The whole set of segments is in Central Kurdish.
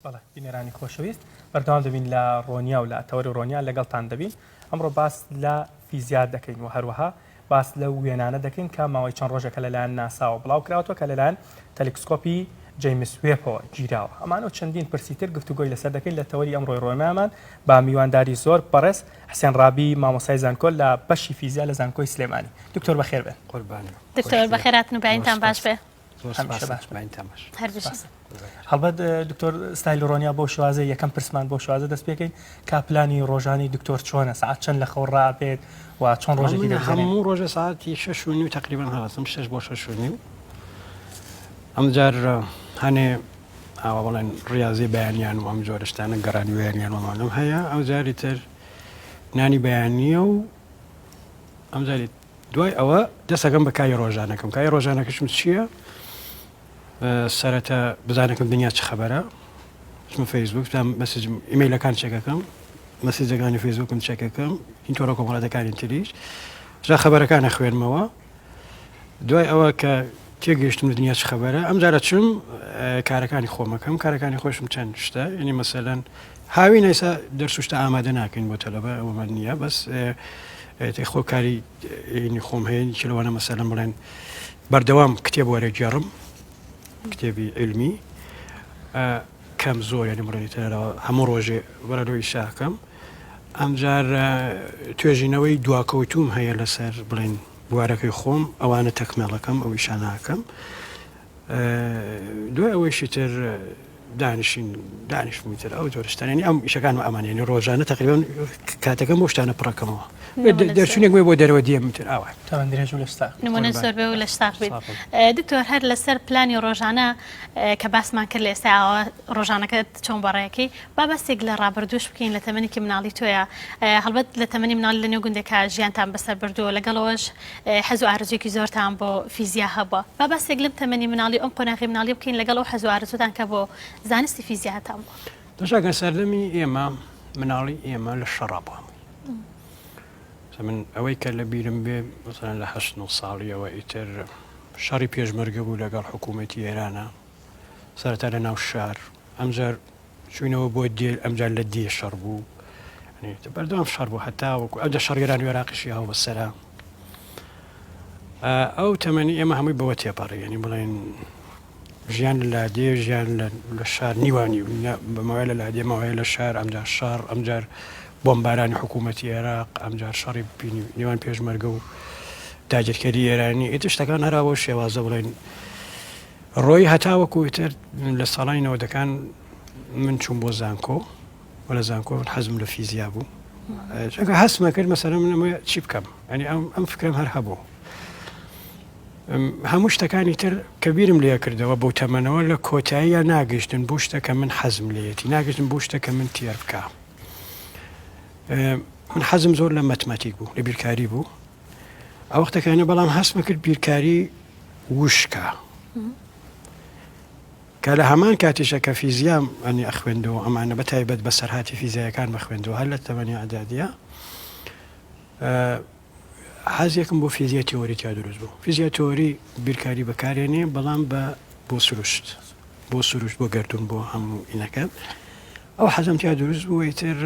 بەڵێ بینەرانی خۆشەویست بەردەوام دەبین لە ڕۆنیا و لە تەوەری ڕۆنیا لەگەڵتان دەبین ئەمڕۆ باس لە فیزیا دەکەین و هەروەها باس لەو وێنانە دەکەین کە ماوەی چەند ڕۆژێکە لەلایەن ناساوە بڵاو کراوەتەوە کە لەلایەن تەلەسکۆپی جەیمس وێپەوە گیراوە ئەمانە و چەندین پرسی تر گفتوگۆی لەسەر دەکەین لە تەوەری ئەمڕۆی ڕۆنیامان با میوانداری زۆر بەڕێز حسێن ڕابی مامۆستای زانکۆ لە بەشی فیزیا لە زانکۆی سلێمانی دکتۆر بەخێر بێن. قوربانم. دکتۆر بەخێراتن و بەینتان باش بێ. زۆر هەمیشە سپاس باش بن. بەینتان باش. هەر بژین. سپاس. هەڵبەت دکتۆر ستایل ڕۆنیا بۆ شێوازە یەکەم پرسمان بۆ شێوازە دەست پێکەین کا پلانی ڕۆژانی دکتۆر چۆنە سەعات چەند لە خەو ڕابێت و چۆن ڕۆژێکی من دەگوزەرێنێت؟ هەموو ڕۆژە ساعەتی 6:30 تقریبا هەڵەسم 6 بۆ 6:30 ئەمجار هەنێ ئاوا بڵێن ڕاضی بەیانیان و ئەم جۆرە شتانە گەڕانی بەیانیان وەمانم هەیە ئەو جاری تر نانی بەیانیە و ئەم جاری دوای ئەوە دەسەکەم بە کاری ڕۆژانەکەم کاری ڕۆژانەکەشم چییە؟ سەرەتا بزانەکەم دنیا چ خەبەرە بچمە فەیسبوک بزانم مەسجم ئیمەیلەکان چێکەکەم مەسجەکانی فەیسبوکم چێکەکەم هین تۆڕە کۆمەڵاتەکانی تریش جا خەبەرەکان ئەخوێنمەوە دوای ئەوە کە تێگەیشتم لە دنیا چ خەبەرە ئەم جارە چم کارەکانی خۆمەکەم کارەکانی خۆشم چەند شتە یعنی مەسەلەن هاوین ئێستا دەرس و شتە ئامادە ناکەین بۆ تەلەبە ئەوەمان نییە بەس خۆ کاری خۆم هەیە چلوانە مەسەلەن بڵێن بەردەوام کتێب وەرەگێڕم کتێبی علمی کەم زۆر یعنی بڵێن تەرەوە هەموو ڕۆژێ بەرەوەی شاکەم ئەمجار توێژینەوەی دواکەوتوم هەیە لەسەر بڵێن بوارەکەی خۆم ئەوانە تەکمێڵەکەم ئەو ئیشاناکەم دوای ئەوەیشی تر دانیشین دانیشتم تر ئەو جۆرە شتانە یعنی ئەم ئیشەکانم ئەمانە یعنی ڕۆژانە تقریبا کاتەکەم بۆ شتانە پڕەکەمەوە دەرچوونێک بێ بۆ دەرەوە دێم تر ئاوا تەمەن درێژ و لەش ساغ نمونە زۆر بێ و لەش ساغ بیت دکتۆر هەر لەسەر پلانی ڕۆژانە کە باسمان کرد لە ئێستا ئاوا ڕۆژانەکەت چۆن بەڕێەکەی با باسێک لە ڕابردووش بکەین لە تەمەنێکی مناڵی تۆیە هەڵبەت لە تەمەنی مناڵی لە نێو گوندێکا ژیانتان بەسەر بردووە لەگەڵەوەش حەز و ئارەزوویەکی زۆرتان بۆ فیزیا هەبووە. با باسێک لەم تەمەنی مناڵی و ئەم قۆناغی مناڵیە بکەین لەگەڵ ئەو حەز و ئارەزووتان کە بۆ زانستی فیزیا هەتان بووە. دڵشاد سەردەمی ئێمە مناڵی ئێمە لە شەڕا بوو هەمووی. من ئەوەی کە لە بیرم بێ مەسەلەن لە هەشت نۆ ساڵیەوە ئیتر شەڕی پێشمەرگە بوو لەگەڵ حکوومەتی ئێرانە سەرەتا لە ناو شار ئەمجار چوینەوە بۆ دێ ئەمجار لە دێ شەڕ بوو بەردەوام شەڕ بوو هەتا وەکو ئەو دە شەڕ ئێران و عێراقیشی هەڵ بەسەرا ئەو تەمەنی ئێمە هەمووی بەوە تێپەڕی یعنی بڵێن ژیان لە لادێ ژیان لە شار نیوانی بەماوەیە لە لادێ ماوەیە لە شار ئەمجار شار ئەمجار بۆمبارانی حکوومەتی عێراق ئەمجار شەڕی نێوان پێشمەرگە و داگیرکەری ئێرانی ئیتر شتەکان هەراوە شێوازە بڵێن ڕۆیی هەتاوەکو ئیتر لە ساڵانی نەوەدەکان من چووم بۆ زانکۆ و لە زانکۆ من حەزم لە فیزیا بوو چونکە هەستمە کرد مەسەلەن من ئەمە چی بکەم یعنی ئەم ئەم فکرم هەر هەبوو هەموو شتەکانی تر کە بیرم لێ کردەوە بۆ تەمەنەوە لە کۆتاییە ناگەشتن بۆ شتە کە من حەزم لێیەتی ناگەشتن بۆ شتە کە من تێر بکە من حەزم زۆر لە مەتمەتیک بوو لە بیرکاری بوو ئەو وەختەکانە بەڵام هەستمە کرد بیرکاری وشکە کە لە هەمان کاتیشە کە فیزیام ئەنی ئەخوێندەوە ئەمانە بە تایبەت بەسەرهاتی فیزیایەکان بخوێندەوە هەر لە تەمەنی ئەعدادیە حەزێکم بۆ فیزیای تیۆری تیا دروست بوو فیزیای تیۆری بیرکاری بەکارێنێ بەڵام بە بۆ سروشت بۆ سروشت بۆ گردون بۆ هەموو ئینەکە ئەو حەزم تیا دروست بوو ئیتر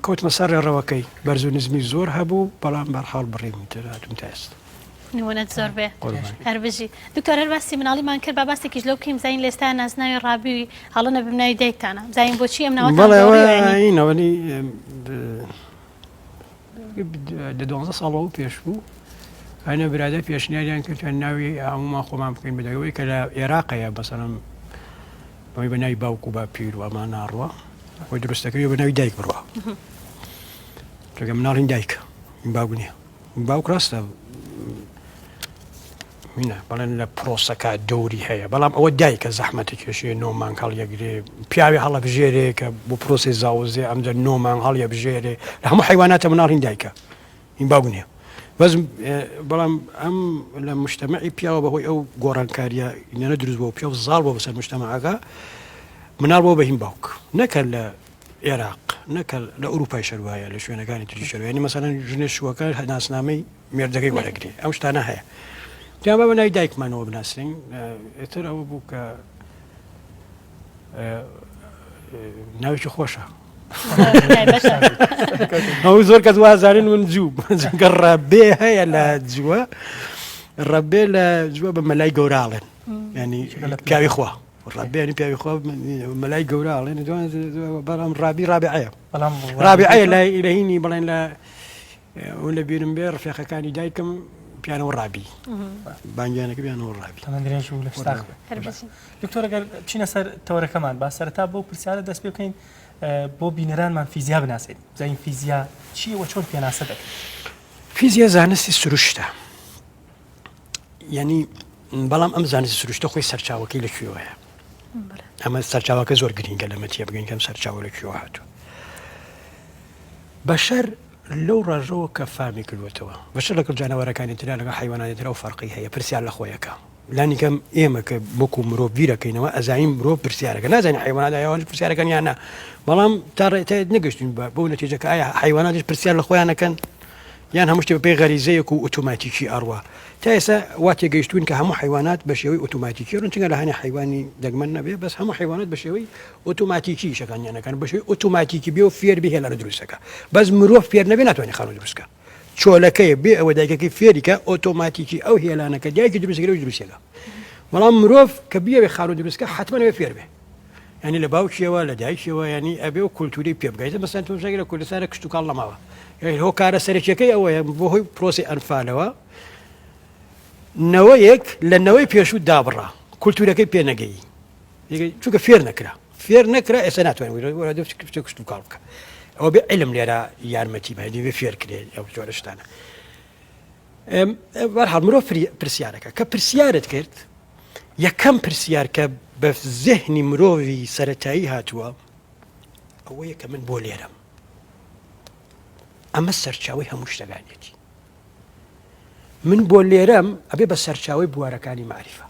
کەوتمە سەر ڕێڕەوەکەی بەرز و نزمی زۆر هەبوو بەڵام بەرحاڵ بڕیم ئیتر هاتووم تا ئێستا. نمونەت زۆر بێ هەر بژی دکتۆر هەر باسی مناڵیمان کرد با باسێکیش لەو بکەین بزانین لە ئێستا نازناوی ڕابی هەڵە نەبم ناوی دایکتانە بزانین بۆچی ئەم ناوەتان بەڵێ گۆڕیوە یعنی ئەوە دە دوانزە ساڵەوە پێش بوو هەنە برادەر پێشنیاریان کرد کە ناوی هەموومان خۆمان بکەین بە دایک کە لە عێراقەیە بەسەرم ئەوەی بە ناوی باوک و باپیر و ئەمان ناڕوە خۆی دروستەکەی بە ناوی دایک بڕوە چونکە مناڵین دایک باوک نییە باوک ڕاستە مینە بەڵێن لە پرۆسەکە دەوری هەیە بەڵام ئەوە دایکە زەحمەتی کێشێ نۆ مانگ هەڵیەگرێ پیاوی هەڵەبژێرێ کە بۆ پرۆسی زاوزێ ئەمجا نۆ مانگ هەڵیەبژێرێ لە هەموو حیواناتە مناڵین دایکە هین باوک نییە بەس بەڵام ئەم لە مشتەمەعی پیاوە بەهۆی ئەو گۆڕانکاریە ئینانە دروست بۆ پیاو زاڵ بۆ بەسەر مشتەمەعەکە مناڵ بۆ بە هین باوک نەکە لە عێراق نەکە لە ئەوروپای شەروایە لە شوێنەکانی تری شەروە یعنی مەسەلەن ژنێ شووەکە ناسنامەی مێردەکەی وەرەگرێ ئەم شتانە هەیە جا بە ناوی دایکمانەوە بناسرین ئێتر ئەوە بوو کە. ناوێکی خۆشە ئەو زۆر کەس وازانن من جوو چونکە ڕەبێ هەیە لە جووە ڕەبێ لە جووە بە مەلای گەوراڵێن ینی پیاوی خوا ڕەبێنی پیاوی خوا مەلای گەوراڵێن بەڵام ڕابی ڕابعەیە ڕابعەیە لای ئیلهینی بڵێن لە ئەو لە بیرم بێ ڕفێقەکانی دایکم پیانەوە ڕابی بانگیانەکە بیانەوە ڕابی درێژ و لە دکتۆر گەر بچینە سەر تەوەرەکەمان با سەرەتا بەو پرسیارە دەست پێ بکەین بۆ بینەرانمان فیزیا بناسێن بزانین فیزیا چییە و چۆن پێناسە دەکرێت؟ فیزیا زانستی سروشتە یعنی بەڵام ئەم زانستی سروشتە خۆی سەرچاوەکەی لە کوێوەیە ئەمە سەرچاوەکە زۆر گرنگە لەمە تێ بگەین کەم سەرچاوە لە کوێوە هاتوو بەشەر لەو ڕژەوە کە فامی کردوێتەوە بەشەر لەگەڵ جانەوەرەکانی ترا لەگەڵ حیوانانی ترا و فەرقی هەیە پرسیار لە خۆیەکە لانیکەم ئێمە کە وەکو مرۆڤ بیرەکەینەوە ئەزانین مرۆڤ پرسیارەکە نازانین حیوانات ئایا ئەوانیش پرسیارەکەن یان نا بەڵام تا ڕێ تا نەگەشتین بە بەو نەتیجە کە ئایا حیواناتیش پرسیار لە خۆیان ئەکەن یان هەموو شتێ بەپێی غەریزەیەک و ئۆتۆماتیکی ئەڕوا تا ئێستا وا تێگەیشتوین کە هەموو حیوانات بە شێوەی ئۆتۆماتیکی ڕن چونکە لە هەنێ حیوانی دەگمەن نەبێ بەس هەموو حیوانات بە شێوەی ئۆتۆماتیکی ئیشەکانیان ئەکەن بە شێوەی ئۆتۆماتیکی بێ و فێر بێ هێلانە دروستەکە بەس مرۆڤ فێر نەبێ ناتوانێ خانوو دروستکە چۆلەکەیە بێ ئەوە دایکەکەی فێری کە ئۆتۆماتیکی ئەو هێلانە کە دایکی دروست کرد دروستەکە بەڵام مرۆڤ کە بیەوێ خانوو دروستکە حتمما ئەوێ فێر بێ ینی لە باوکیەوە لە دایکیەوە ینی ئەبێ و کولتوری پێ بگایت مەسەن تۆ لە کوردستانە کشتتوکاڵ نەماوە هۆکارە سەرەکیەکەی ئەوەیە بۆ هۆی پرۆسی ئەنفالەوە نەوەیەک لە نەوەی پێشوو دابڕا کولتورەکەی پێ نەگەی چونکە فێر نەکرا فێر نەکرا ئێستا ناتوانێت وەرە بچێ کشت و کاڵ بکە ئەوە بێ علم لێرە یارمەتی بەدی بێ فێر کرێ ئەو جۆرە شتانە بەرحاڵ مرۆڤ پرسیارەکە کە پرسیارت کرد یەکەم پرسیار کە بە زهنی مرۆڤی سەتایی هاتووە ئەوەیە کە من بۆ لێرەم ئەمە سەرچاوی هەموو شتەکانیەتی من بۆ لێرەم ئەبێ بە سەرچاوەی بوارەکانی مەعریفە.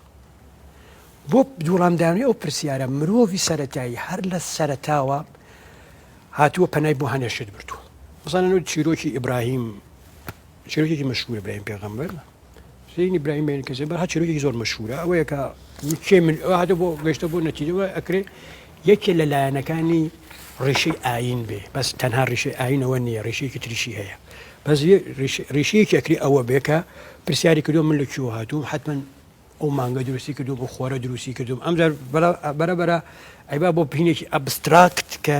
بۆ وڵامدانەوەی ئەو پرسیارە مرۆڤی سەرەتایی هەر لە سەرەتاوە هاتووە پەنای بۆ هەنێ شت بردووە. مەسەلەن چیرۆکی ئیبراهیم چیرۆکێکی مەشهورە ئیبراهیم پێغەمبەر سەین ئیبراهیم بین کەسێ بەر هەر چیرۆکێکی زۆر مەشهورە ئەوەیە کە کێ من ئەوە هاتووە بۆ گەشتە بۆ نەتیجەوە ئەکرێ یەکێ لە لایەنەکانی ڕیشەی ئایین بێ بەس تەنها ڕیشەی ئایینەوە نییە ڕیشەیەکی تریشی هەیە بەس ڕیشەیەکی ئەکرێ ئەوە بێ کە پرسیاری کردووە من لە کوێوە هاتووم حتمما ئەو مانگە دروستی کردووم ئەو خۆرە دروستی کردووم ئەمجار بەرە بەرە ئەیبا بۆ پینێکی abstract کە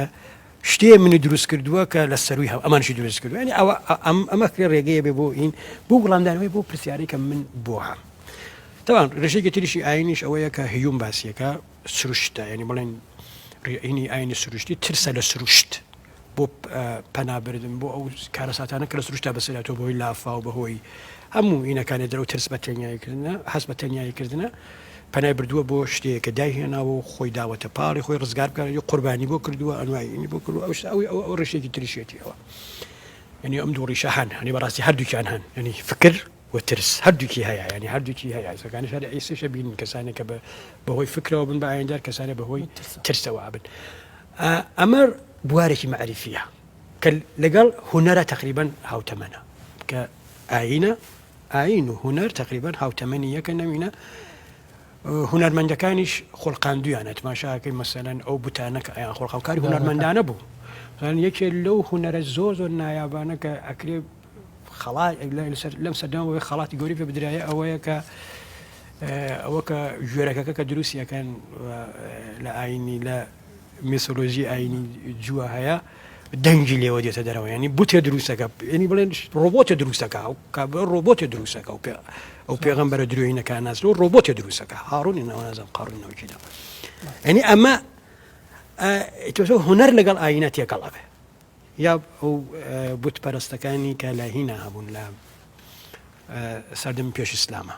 شتێ منی دروست کردووە کە لە سەروی هەم ئەمانشی دروست کردووە ینی ئەوە ئەم ئەمە کرێ ڕێگەیە بێ بۆ ئین بۆ وڵامدانەوەی بۆ پرسیارەی کە من بۆ هەم تەوان ڕێژێکی تریشی ئاینیش ئەوەیە کە هیوم باسیەکە سروشتە یعنی بڵێن ڕێینی ئاینی سروشتی ترسە لە سروشت بۆ پەنابردن بۆ ئەو کارەساتانە کە لە سروشتا بەسەراتەوە بەهۆی لافاو بەهۆی هەموو ئینەکانی دەرەوە ترس بە تەنیایی کردنە هەست بە تەنیایی کردنە پەنای بردووە بۆ شتێک کە دایهێناوە و خۆی داوەتە پاڵی خۆی ڕزگار بکات قوربانی بۆ کردووە ئەنوای بۆ کردووە ئەو ئەو ئەو ئەو ڕیشێکی تریشێتی ئەوە یعنی ئەم دوو ڕیشە هەن هەنی بەڕاستی هەردووکیان هەن یعنی فکر و ترس هەردووکی هەیە یعنی هەردووکی هەیە ئەسەکانیش هەر ئیسیشە بینن کەسانێک کە بەهۆی فکرەوە بن بە ئایندار کەسانێک بەهۆی ترسەوە بن ئەمە بوارێکی مەعریفیە کە لەگەڵ هونەرە تەقریبەن هاوتەمەنە کە ئایینە ئایین و هونەر تەقریبەن هاوتەمەنی یەکە نەوینە هونەرمەندەکانیش خۆڵقاندویانە تماشاکەی مەسەلەن ئەو بتانە کە ئەیان خۆڵقاو کاری هونەرمەندانە بوو یەکێ لەو هونەرە زۆر زۆر نایابانە کە ئەکرێ خەڵا لەم سەردەمەوە خەڵاتی گەوری پێ بدرایە ئەوەیە کە ئەوە کە ژێرەکەکە کە دروستیەکەن لە ئاینی لە میسۆلۆژی ئاینی جووە هەیە دەنگی لێوە دێتە دەرەوە ینی بتێ دروستەکە ینی بڵێن ڕۆبۆتێ دروستەکە ئەو ڕۆبۆتێ دروستەکە و پێ ئەو پێغەمبەرە درۆینەکان ناسر و ڕۆبۆتێ دروستەکە هاڕونی ناوە نازم قاڕونی ناوکیدا ینی ئەمە تۆ هونەر لەگەڵ ئاینە تێکەڵ ئەبێ یا ئەو بت پەرستەکانی کە لە هینا هەبوون لە سەردەمی پێش ئیسلامە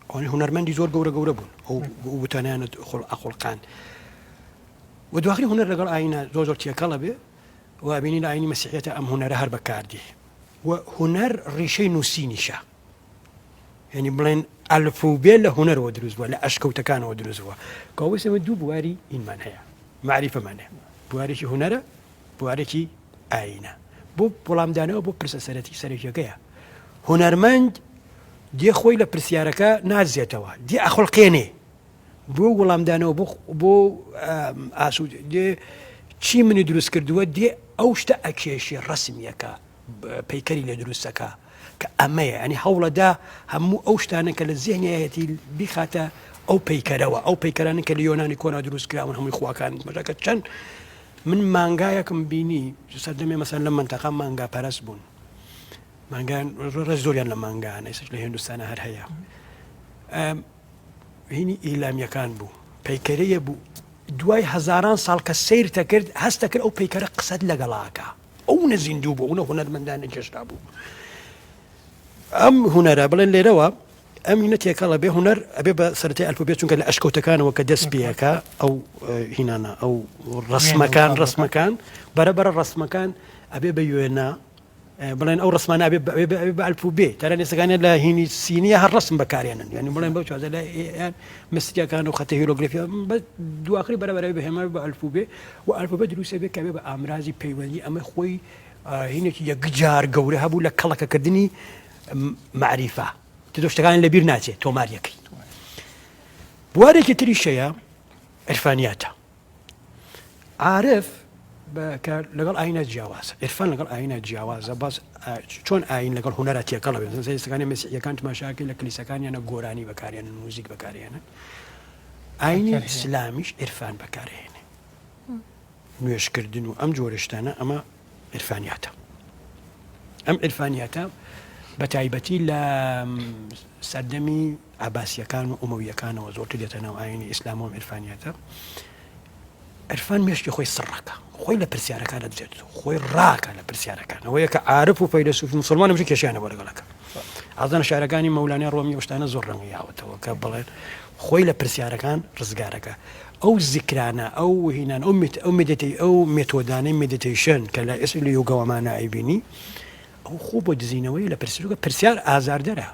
ئەوانەی هونەرمەندی زۆر گەورە گەورە بوون ئەو بتانیانە خۆڵ ئەخۆڵقان و دواخری هونەر لەگەڵ ئاینە زۆر زۆر تێکەڵە بێ و ئەبینی لە ئاینی مەسیحیەتە ئەم هونەرە هەر بەکاردێ و هونەر ڕیشەی نووسینیشە یعنی بڵێن ئەلفوبێ لە هونەرەوە دروست بووە لە ئەشکەوتەکانەوە دروست بووە کەوەی ئێمە دوو بواری ئینمان هەیە معریفەمان هەیە بوارێکی هونەرە بوارێکی ئایینە بۆ وەڵامدانەوە بۆ پرسە سەرەتی سەرەکیەکەیە هونەرمەند دێ خۆی لە پرسیارەکە نازێتەوە دێ ئەخڵقێنێ بۆ وەڵامدانەوە بۆ بۆ ئاسوود دێ. چی منی دروست کردووە دێ ئەو شتە ئەکێشێ ڕەسمیەکە پەیکەری لێ دروستەکە کە ئەمەیە ینی هەوڵەدا هەموو ئەو شتانە کە لە زیهنیایەتی بیخاتە ئەو پەیکەرەوە ئەو پەیکەرانە کە لە یۆنانی کۆنا دروست کراون هەمووی خواکان مەژەکە چەند من مانگایەکم بینی سەردەمێ مەسەن لە منتەقە مانگا پەرست بوون مانگان ڕێز زۆریان لە مانگانە ئێستاش لە هێندوستانە هەر هەیە هینی ئیلامیەکان بوو پەیکەرەیە بوو دوای هەزاران ساڵ کە سەیرتە کرد هەستە کرد ئەو پەیکەرە قسەت لەگەڵاکە ئەو نە زیندوو بوو ئەو نە هونەرمەندانە کێشرا بوو ئەم هونەرە بڵێن لێرەوە ئەم هینە تێکەڵە بێ هونەر ئەبێ بە سەرەتای ئەلفوبێت چونکە لە ئەشکەوتەکانەوە کە دەست پێەکە ئەو هینانە ئەو ڕسمەکان ڕسمەکان بەرە بەرە ڕسمەکان ئەبێ بە وێنە بڵێن ئەو ڕسمانە ئەبێ بە ئەلفوبێ تەرە نێسەکانیان لە هینی سینیە هەر ڕسم بەکارێنن یعنی بڵێن بەو چازە لە مسریەکان و خەتە هیرۆگرافیا بە دواخری بەرەبەرەوەی بەهێما بە ئەلفوبێ و ئەلفوبێ دروستە بێ کە بێ بە ئامرازی پەیوەندی ئەمە خۆی هینێکی یەکجار گەورە هەبوو لە کەڵەکەکردنی مەعریفە تۆ شتەکان لەبیر ناچێت تۆماریەکەی بوارێکی تریشەیە عرفانیاتە عارف کە لەگەڵ ئاینە جیاوازە عرفان لەگەڵ ئاینە جیاوازە بەس چۆن ئاین لەگەڵ هونەرە تێکەڵە بێت زەیستەکانی مەسیحیەکان تماشاکەی لە کلیسەکانیانە گۆرانی بەکارێنن موزیک بەکارێنن ئاینی ئیسلامیش عرفان بەکارهێنێ نوێژکردن و ئەم جۆرە شتانە ئەمە عرفانیاتە ئەم عرفانیاتە بە تایبەتی لە سەردەمی عەباسییەکان و ئومەوییەکانەوە زۆرتر دێتە ناو ئایینی ئیسلام و ئەم عیرفانیەتە، عیرفان مێشکی خۆی سڕەکە، خۆی لە پرسیارەکان دەدزێت، خۆی ڕاکە لە پرسیارەکان. ئەوەیە کە عارف و فەیلەسوف موسڵمان هەمیشە کێشەیان هەبووە لەگەڵەکە. ئازانە شعرەکانی مەولانای ڕۆمی ئەو شتانە زۆر ڕەنگی یاوەتەوە کە بڵێن خۆی لە پرسیارەکان ڕزگارەکە. ئەو زیکرانە، ئەو هینان، ئەو مێت ئەو مێدیتەی ئەو مێتۆدانەی meditation کە لە ئێستا لە یۆگاوەمانە ئەیبینی، ئەو خۆ بۆ دزینەوەی لە پرسیارەکە پرسیار ئازاردەرە.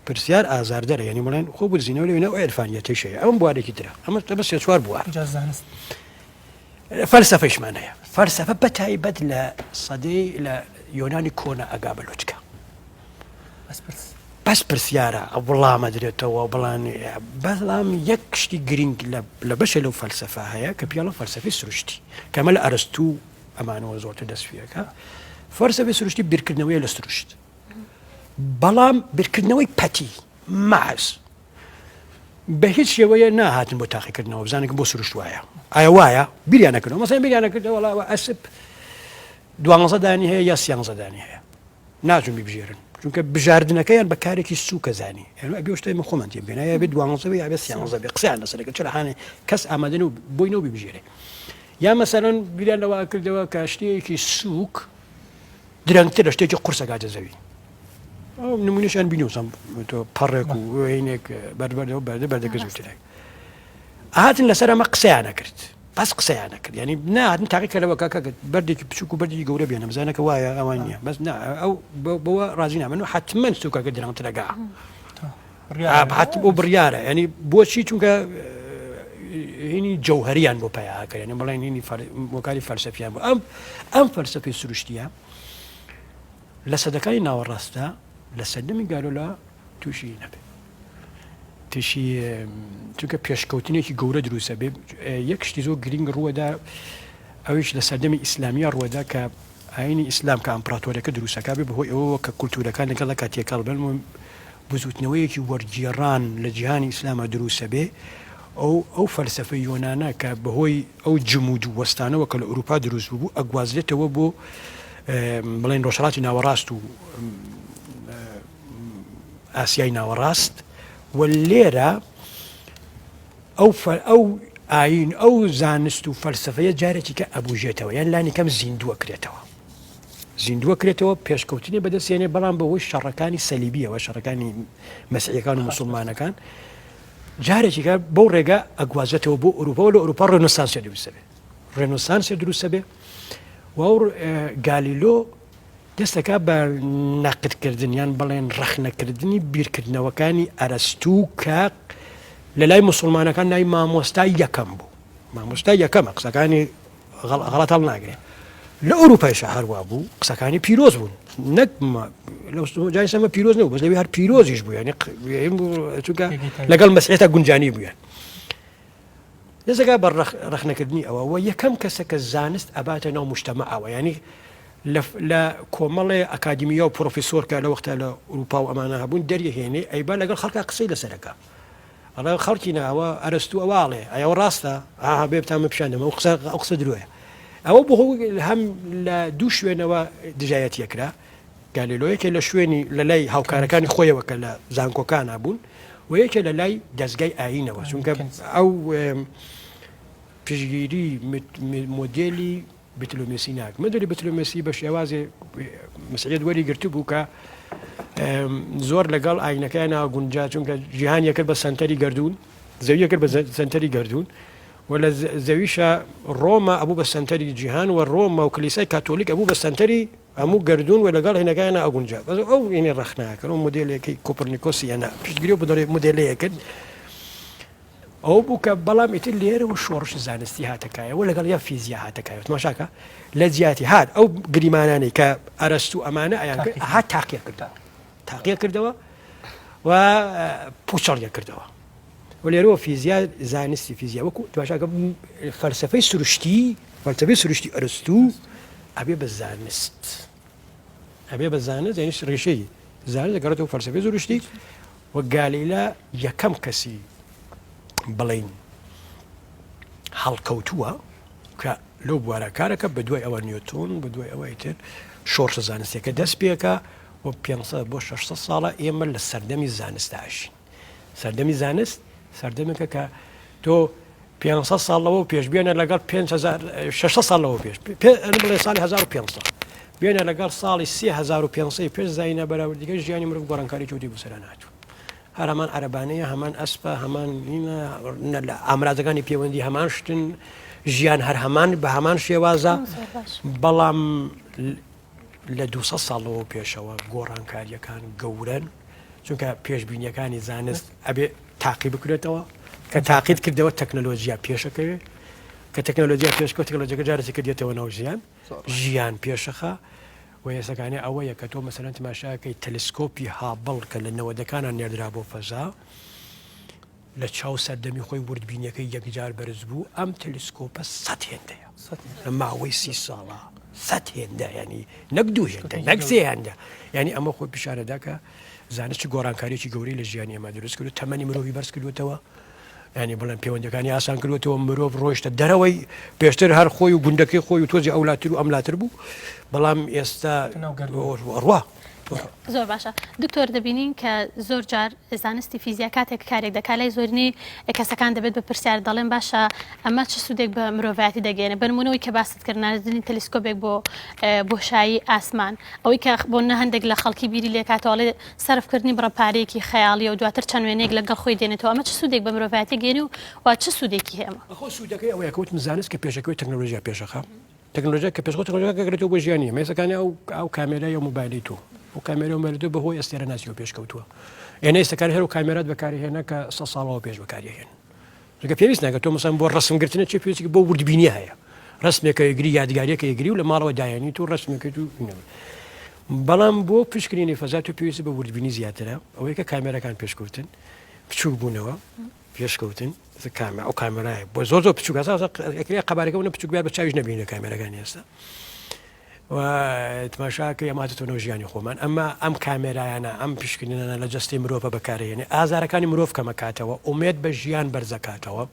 پرسیار ئازاردەرە یانی بڵێن خۆ بدزینەوە لەوێ ئەو عیرفانیەتەیش هەیە ئەم بوارێکی ترە ئەمە ئەمە سێ چوار بوار جا زانست فەلسەفەیشمان هەیە فەلسەفە بە تایبەت لە سەدەی لە یۆنانی کۆنە ئەگا بە لوتکە بەس پرس بەس پرسیارە وڵامە درێتەوە بڵان بەڵام یەک شتی گرنگ لە بەشێ لەو فەلسەفە هەیە کە پیاڵە فەلسەفەی سروشتی کەمە لە ئەرستوو ئەمانەوە زۆرتر دەست پێەکە فەلسەفەی سروشتی بیرکردنەوەی لە سروشت بەڵام بیرکردنەوەی پەتی، محض، بە هیچ شێوەیە ناهاتن بۆ تاقیکردنەوە بزانن بۆ سروشت وایە ئایا وایە بیریان نەکردەوە مەسەلەن بیریان نەکردەوە وەڵا ئەسپ دوانزە دانی هەیە یا سیانزە دانی هەیە ناچون بیبژێرن چونکە بژاردنەکەیان بە کارێکی سوکە زانی ئەبێ شتای من خۆمان تێ بێنە یا بێ دوانزە بێ یا بێ سیانزە بێ قسەیان لەسەر کرد چرا هانێ کەس ئامادە نەبوو بۆی نەبوو بیبژێرێ یا مەسەلەن بیریان لەوە کردەوە کە شتێکی سوک درەنگتر لە شتێکی قورس ئەگاتە زەوی. نمونەشیان بینیوە تۆ پەڕێک و وێنێک بەربەردەوە بەردە بەردەکە زووترێک هاتن لەسەر ئەمە قسەیانە کرد بەس قسەیانە کرد ینی نهاتن تاقی کەرەوە کاکە بەردێکی بچوک و بەردێکی گەورە بێنە بزانەکە وایە ئەوان نییە بەس ئەو بەوە ڕازی نامن و حتمما سوکەکە درەنگترەگا بۆ بڕیارە ینی بۆچی چونکە هینی جەوهریان بۆ پیاکە ینی بڵێن هینی وەکاری فەلسەفیان بۆ ئەم ئەم فەلسەفی سروشتیە لە سەدەکانی ناوەڕاستدا لە سەردەمی گالۆلا تووشی نەبێ تووشی چونکە پێشکەوتنێکی گەورە دروستە بێ یەک شتی زۆر گرنگ ڕووەدا ئەویش لە سەردەمی ئیسلامیە ڕووەدا کە ئاینی ئیسلام کە ئەمپراتۆریەکە دروستەکە بێ بەهۆی ئەوەوە کە کولتوورەکان لەگەڵ یەکا تێکەڵ بن و بزووتنەوەیەکی وەرگێڕان لە جیهانی ئیسلاما دروستە بێ ئەو ئەو فەلسەفەی یۆنانە کە بەهۆی ئەو جمود و وەستانەوە کە لە ئورووپا دروست ببوو ئەگوازرێتەوە بۆ بڵێن ڕۆژهەڵاتی ناوەڕاست و ئاسیای ناوەڕاست و لێرە ئەو ئەو ئایین ئەو زانست و فەلسەفەیە جارێکی کە ئەبوژێتەوە یان لانی کەم زیندووە کرێتەوە زیندووە کرێتەوە پێشکەوتنی بەدەستێنێ بەڵام بەهۆی شەڕەکانی سەلیبیەوە شەڕەکانی مەسیحەکان و مسلمانەکان جارێکی کە بەو ڕێگا ئەگوازێتەوە بۆ ئەوروپا و لە ئەوروپا ڕێنۆسانسێ دروستە بێ ڕێنۆسانسێ دروستە بێ و گالیلۆ دەست دەکات بە نەقدکردن یان بڵێن ڕەخنەکردنی بیرکردنەوەکانی ئەرەستوو کە لە لای موسڵمانەکان ناوی مامۆستای یەکەم بوو مامۆستای یەکەمە قسەکانی غەڵەت هەڵناگرێ لە ئەوروپایشە هەروا بوو قسەکانی پیرۆز بوون نەک جای سەمە پیرۆز نەبوو بەس لەوێ هەر پیرۆزیش بوو یعنی چونکە لەگەڵ مەسیحەتە گونجانی بوویان. دەستەکا بە ڕەخنەکردنی ئەوە و یەکەم کەسە کە زانست ئەباتە ناو مجتەمەعەوە یانی لە کۆمەڵێ ئەکادیمیا و پرۆفیسۆر کە لە وەختە لە ئوروپا و ئەمانە هەبوون دەریهێنێ ئەیبا لەگەڵ خەڵکا قسەی لەسەرەکە ئەڵێ خەڵکی ناوە ئەرستوو ئەواڵێ ئەوە ڕاستە ئاها بێ بتان من پیشان دەم ئەو قسە ئەو قسە درۆیە ئەوە بۆ هەم لە دوو شوێنەوە دژایەتیە کرا گالیلۆ یەکێ لە شوێنی لە لای هاوکارەکانی خۆیەوە کە لە زانکۆکانا بوون و یەکێ لە لای دەزگای ئایینەوە چونکە ئەو پشگیری مۆدێلی بتلۆمێسی ناک مدلی بتلۆمێسی بە شێوازێ مسعیت وەری گرتو بوو کە زۆر لەگەڵ ئاینەکەیان ناگونجا چونکە جیهان یەکرد بە سنتەری گردون زەویە کرد بە سنتەری گردون و لە زەویشە ڕۆما ئەبوو بە سنتەری جیهان و ڕۆما و کلیسای کاتۆلیک ئەبوو بە سنتەری هەموو گەردوون و لەگەڵ هینەکایانا ئەگونجا بەس ئەو هینەی ڕەخنە ئەکرد ئەو مۆدێلێکەی کۆپرنیکۆسی هێنا پشتگیری ئەو مۆدێلەیە کرد ئەو بوو کە بەڵام ئیتر لێرەوە شۆڕشی زانستی هاتە کایەوە لەگەڵ یا فیزیا هاتە کایەوە تماشاکە لە جیاتی هات ئەو گریمانانەی کە ئەرەستوو ئەمانە ئەیان کرد هات تاقیە کردەوە تاقیە کردەوە و پوچەڵیە کردەوە و لێرەوە فیزیا زانستی فیزیا وەکو تماشاکە فەلسفەی سروشتی فەلسفەی سروشتی ئەرستوو ئەبێ بە زانست ئەبێ بە زانست یعنی ڕیشەی زانست دەگەڕێتەوە فەلسفەی سروشتی و گالیلە یەکەم کەسی بڵین هەڵکەوتووە کە لەو بوارە کارەکە بە دوای ئەوە نیوتۆن بە دوای ئەوەی تر شۆڕشە زانستیەکە دەست پێکە و 500 بۆ 600 ساڵە ئێمە لە سەردەمی زانستدا ئەژین سەردەمی زانست سەردەمێکە کە تۆ 500 ساڵ لەوە پێش بێنە لەگەڵ 600 ساڵ لەوە پێش بڵێ ساڵی 1500 بێنە لەگەڵ ساڵی 3500 پێش زینە بەراوردیگە ژیانی مرۆڤ گۆڕانکاری جۆری بەسەرا ناتوو هەر هەمان عەرەبانەیە هەمان ئەسپە هەمان لە ئامرازەکانی پەیوەندی هەمان شتن ژیان هەر هەمان بە هەمان شێوازە بەڵام لە 200 ساڵەوە پێشەوە گۆڕانکاریەکان گەورەن چونکە پێشبینیەکانی زانست ئەبێ تاقی بکرێتەوە کە تاقیت کردەوە تەکنەلۆژیا پێشەکەوێ کە تەکنەلۆژیا پێشکەوت تەکنەلۆژیەکە جارێکی کردێتەوە ناو ژیان ژیان پێشەخە و ئێسەکانی ئەوەیە کە تۆ مەسەلەن تماشاکەی تەلسکۆپی هابڵ کە لە نەوەدەکانە نێردرا بۆ فەزا لە چاو سەردەمی خۆی وردبینیەکەی یەکجار بەرز بوو ئەم تەلسکۆپە سەد هێندەیە لە ماوەی سی ساڵە سەد هێندە ینی نەک دوو هێندە نەک سێ هێندە ینی ئەمە خۆی پیشانەدا کە زانست چ گۆڕانکاریی گەورەی لە ژیانی ئێمە دروست کرد و تەمەنی مرۆڤی بەرز کردوێتەوە ینی بڵێن پەیوەندەکانی ئاسان کردوێتەوە مرۆڤ ڕۆیشتە دەرەوەی پێشتر هەر خۆی و گوندەکەی خۆی و تۆزی ئەولاتر و ئەملاتر بوو بەڵام ئێستا ڕوا. زۆر باشە دکتۆر دەبینین کە زۆر جار زانستی فیزیا کاتێک کارێک دەکات لای زۆرینەی کەسەکان دەبێت بە پرسیار دەڵێن باشە ئەمە چ سوودێک بە مرۆڤایەتی دەگەێنێ بەنمونەوەی کە باست کرد ناردنی تەلیسکۆبێک بۆ بۆشایی ئاسمان ئەوەی کە بۆ نە هەندێک لە خەڵکی بیری لێکاتەوەڵێ سەرفکردنی بڕە پارەیەکی خەیاڵیە و دواتر چەند وێنەیەک لەگەڵ خۆی دێنێتەوە ئەمە چ سوودێک بە مرۆڤایەتی گەێنێ و و چ سوودێکی هەیە ئەمە؟ خۆ سوودەکەی ئەوەیە کە وتم زانست کە پێشەکەوێت تەکنەلۆژیا پێشەخا تەکنەلۆژیا کە پێشخۆ تەکنەلۆژیا گەگرێتەوە بۆ ژیانی ئێمە ئێستاکانی ئەو ئەو کامێرای ئەو مۆبایلی تۆ ئەو کامێرا و مۆبایلی تۆ بەهۆی ئەستێرە ناسیەوە پێشکەوتووە ئێنە ئێستاکانی هەر ئەو کامێرات بەکارهێنا کە سە ساڵەوە پێش بەکاریهێن چونکە پێویست ناکە تۆ مەسەن بۆ ڕسم گرتنە چی پێویستی بۆ وردبینی هەیە ڕسمێکە یگری یادگاریەکە یگری و لە ماڵەوە دایانی تو ڕسمێکەکەیت و بەڵام بۆ پشکنینی فەزا تۆ پێویستی بە وردبینی زیاترە ئەوەی کە کامێرەکان پێشکەوتن بچووک بوونەوە پێشکەوتن کامە ئەو کامێرایە بۆ زۆر زۆر بچووک ئەکرێ قەبارەکە ونە بچووک بە چاویش نەبینە کامێرەکانی ئێستا و تماشاکە ئەمە هاتێتەوە ناو ژیانی خۆمان ئەمە ئەم کامێرایانە ئەم پشکنینانە لە جەستەی مرۆڤە بەکارهێنێ ئازارەکانی مرۆڤ کەمەکاتەوە ئومێد بە ژیان بەرزەکاتەوە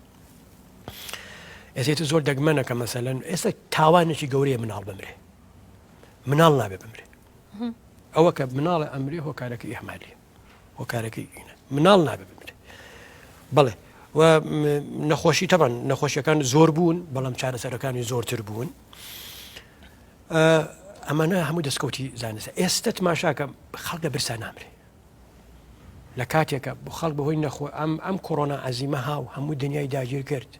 ئێستا زۆر دەگمەنە کە مەسەلەن ئێستا تاوانێکی گەورەیە مناڵ بمرێ مناڵ نابێ بمرێ ئەوە کە مناڵە ئەمرێ هۆکارەکە ئیهمالیە هۆکارەکەی ئینە مناڵ نابێ بمرێ بەڵێ و نەخۆشی تەبان نەخۆشیەکان زۆر بوون بەڵام چارەسەرەکانی زۆرتر بوون ئەمانە هەموو دەستکەوتی زانستە ئێستا تماشاکە خەڵک لە برسا نامرێ لە کاتێکە بۆ خەڵک بەهۆی نەخۆ ئەم ئەم کۆرۆنا عزیمە هاو هەموو دنیای داگیر کرد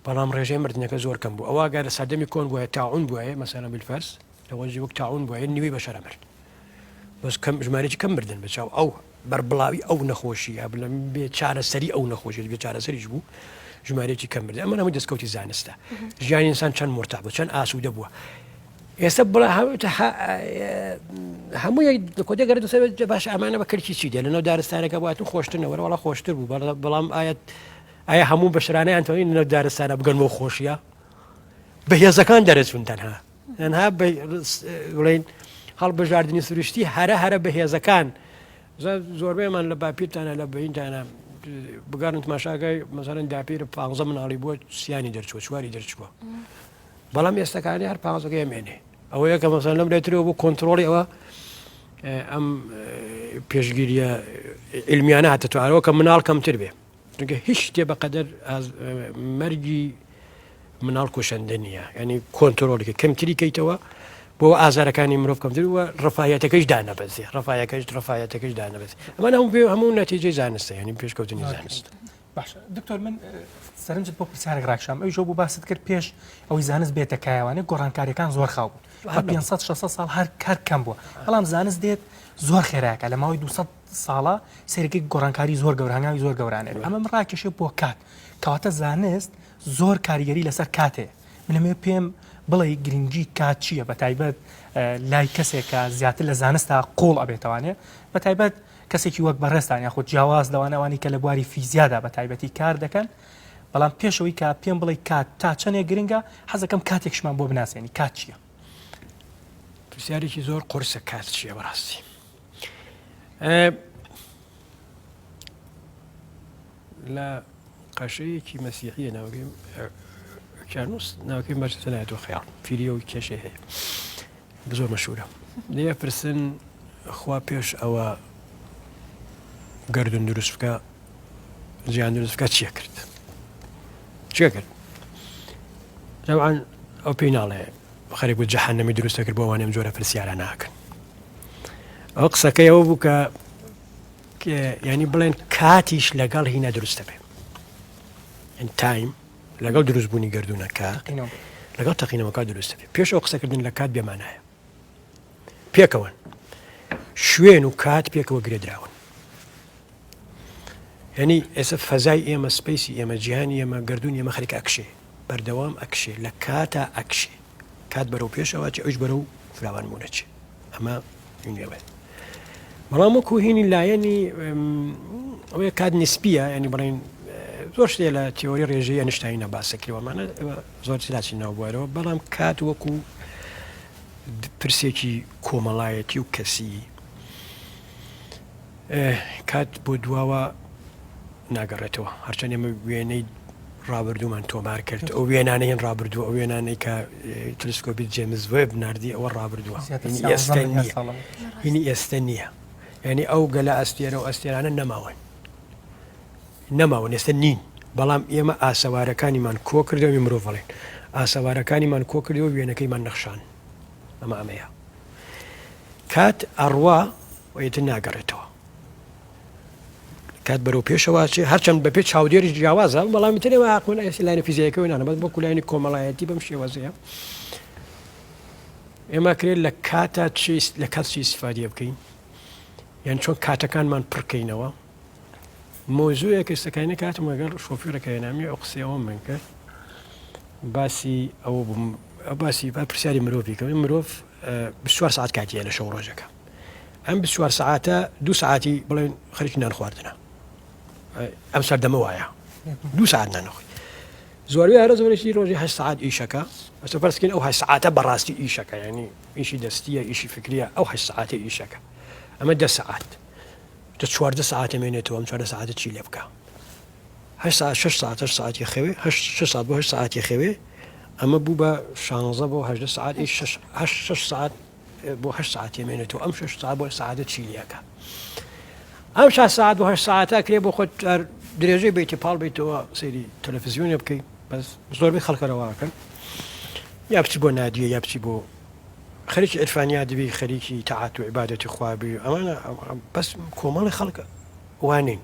بەڵام ڕێژەی مردنەکە زۆر کەم بوو ئەوە گەر لە سەردەمی کۆن بووە تاعون بووە مەسەلەن بالفەرز لە وەرزی وەک تاعون بووە نیوەی بەشەرە مرد بەس کەم ژمارەی کەم مردن بە چاو ئەو بەربڵاوی ئەو نەخۆشیە بڵێم بێ چارەسەری ئەو نەخۆشی بێ چارەسەریش بوو ژمارەیەکی کەم مردن ئەمە هەموو دەستکەوتی زانستە ژیانی ئینسان چەند مورتاح بوو چەند ئاسوودە بووە ئێستا بڵێ هەموو کۆدە گەرە دەسەر باش ئەمانە بە کەرکی چی دێ لەناو دارستانەکە باتون خۆشتر نەوەرە وڵا خۆشتر بوو بەڵام ئاەت. ئایا هەموو بەشرانیان توانین لەناو دارستانە بگەن بۆ خۆشیە بەهێزەکان دەرەچوون تەنها تەنها بڵین هەڵبژاردننی سروشتی هەرە هەرە بەهێزەکان زۆربەیمان لە باپیرتانە لە بەینتانە بگەڕن تماشاگەی مەزانن داپیر پ مناڵی بووە سیانی دەرچوە چواری دەرچووە بەڵام ئێستەکانی هەر پازەکەی مێنێ ئەوەیە کە مەسەن لەم لێترەوە بۆ کۆنتترۆڵی ئەوە ئەم پێشگیریە علمیانە هاتە توارەوە کە مناڵ کەمتر بێ چونکە هیچ شتێ بەقەدەر مەرگی مناڵ کوشندە نییە ینی کۆنتترۆڵی کەمتری کەیتەوە بۆ ئازارەکانی مرۆڤ کەمتر و ڕفاەتەکەش دانەبەزێ ڕفاەکەش ڕفاەتەکەش دانەبێت ئەمە هەموو هەموو نەتیجەی زانستە ینی پێشکەوتنی زانست. باشە دکتۆر من سەرنجت بۆ پرسیارێک ڕاکشام ئەویش بوو باست کرد پێش ئەوەی زانست بێتە کایەوانێ گۆڕانکاریەکان زۆر خاو بوون بە 500 600 ساڵ هەر کار کەم بووە بەڵام زانست دێت زۆر خێراکە لە ماوەی 200 ساڵە سەیرەکەی گۆڕانکاری زۆر گەورە هەنگاوی زۆر گەورانێت ئەمە من ڕاکێشێ بۆ کات کەواتە زانست زۆر کاریگەری لەسەر کاتێ من ئەمەوێ پێم بڵێ گرنگی کات چییە بە تایبەت لای کەسێک کە زیاتر لە زانستا قوڵ ئەبێتوانێ بە تایبەت کەسێکی وەک بەڕێزتان یاخود جیاواز لەوانە ئەوانی کە لە بواری فیزیادا بە تایبەتی کار دەکەن بەڵام پێشەوەی کە پێم بڵێ کات تا چەندێک گرنگە حەزەکەم کاتێکشمان بۆ بناسێنی کات چییە؟ پرسیارێکی زۆر قورسە کات چییە بەڕاستی لە قەشەیەکی مەسیحیە ناوەکەی کانوس ناوەکەی مەرسنایەتەوە خەیاڵ فیریە و کێشەی هەیە زۆر مەشهورە لێ پرسن خوا پێش ئەوە گردون دروست بکە جیان دروست بکە چیە کرد چیە کرد طبعا ئەو پێی ناڵێ خەریک بوو جەهەنەمی دروستە کرد بۆ ئەوانەی ئەم جۆرە پرسیارە ناکەن ئەو قسەکەی ئەوە بوو کە ینی بڵێن کاتیش لەگەڵ هینە دروستە بێ تایم لەگەڵ دروستبوونی گردونەکە لەگەڵ تەقینەوەکە دروستە بێ پێش ئەو قسەکردن لە کات بێمانایە پێکەوەن شوێن و کات پێکەوە گرێدراون یعنی ئێستا فەزای ئێمە space ی ئێمە جیهانی ئێمە گردون ئێمە خەریکە ئەکشێ بەردەوام ئەکشێ لە کاتا ئەکشێ کات بەرەو پێشەوە چ ئەوش بەرەو فراوان بوونەچێ ئەمە نوێ بەڵام وەکو هینی لایەنی ئەوەیە کات نسبیە ینی بڵین زۆر شتێ لە تیۆری ڕێژەی ئەنشتاینە باسەکریوەمانە زۆر چلاچی ناوبوارەوە بەڵام کات وەکو پرسێکی کۆمەڵایەتی و کەسی کات بۆ دواوە ناگەڕێتەوە هەرچەند ئێمە وێنەی ڕابردوومان تۆمار کرد ئەو وێنانەیان ڕابردوو ئەو وێنانەی کە تلسکۆبی جێمز وێب نردی ئەوە ڕابردووە ئێستا نییە هینی ئێستا نییە یعنی ئەو گەلە ئەستێرە و ئەستێرانە نەماون نەماون ئێستا نین بەڵام ئێمە ئاسەوارەکانیمان کۆ کردەوە مرۆڤڵێن ئاسەوارەکانیمان کۆ کردەوە وێنەکەیمان نەخشان ئەمە ئەمەیە کات ئەڕوا و ئیتر ناگەڕێتەوە. کات بەرەو پێشەوە ئەچێ هەرچەند بەپێ چاودێریش جیاوازە بەڵام ئیتر ئێمە عەقڵ ئێستا لایەنە فیزیایەکەوە نانە بەس وەکو لایەنی کۆمەڵایەتی بەم شێوازەیە ئێمە کرێت لە کاتە چی لە کات چی ئیسفادە بکەین یان چۆن کاتەکانمان پڕکەینەوە مۆزویەک ئێستەکانی کاتم لەگەڵ شۆفێرەکە هێنامی ئەو قسەیەوە من کرد باسی ئەوە بووم باسی با پرسیاری مرۆڤی کە مرۆڤ 24 ساعت کاتیە لە شەو ڕۆژەکە ئەم 24 ساعتە دو ساعتی بڵێن خەریکی نان خواردنە ئەم سەردەمە وایە دو ساعت نان نەخۆی زۆربەی هەرە زۆرێکی ڕۆژی هە ساعت ئیشەکە ئەسە فەرزکەین ئەو هە ساعتە بەڕاستی ئیشەکە ینی ئیشی دەستیە ئیشی فکریە ئەو هە ساعتە ئیشەکە ئەمە دە ساعت دە 14 ساعتە مێنێتەوە ئەم 14 ساعتە چی لێ بکە هەشت سەعات شەش سەعات هەشت سەعاتی خەوێ هەشت شەش سەعات بۆ هەشت سەعاتی خەوێ ئەمە بوو بە شانزە بۆ هەژدە سەعات ئی شەش هەشت شەش سەعات بۆ هەشت سەعات مێنێتەوە ئەم شەش سەعات بۆ هەشت سەعاتە چی لەکە ئەم شەش سەعات بۆ هەشت سەعاتە کرێ بۆ خۆت هەر درێژەی بیتی پاڵ بیتەوە سەیری تەلەفزیۆنێ بکەی بەس زۆربەی خەڵکەرەوەکەن یا بچی بۆ نادیە یا بچی بۆ خەریکی عرفانیات بی خەریکی تەعات و عیبادەتی خوا بی ئەمانە بەس کۆمەڵی خەڵک وانین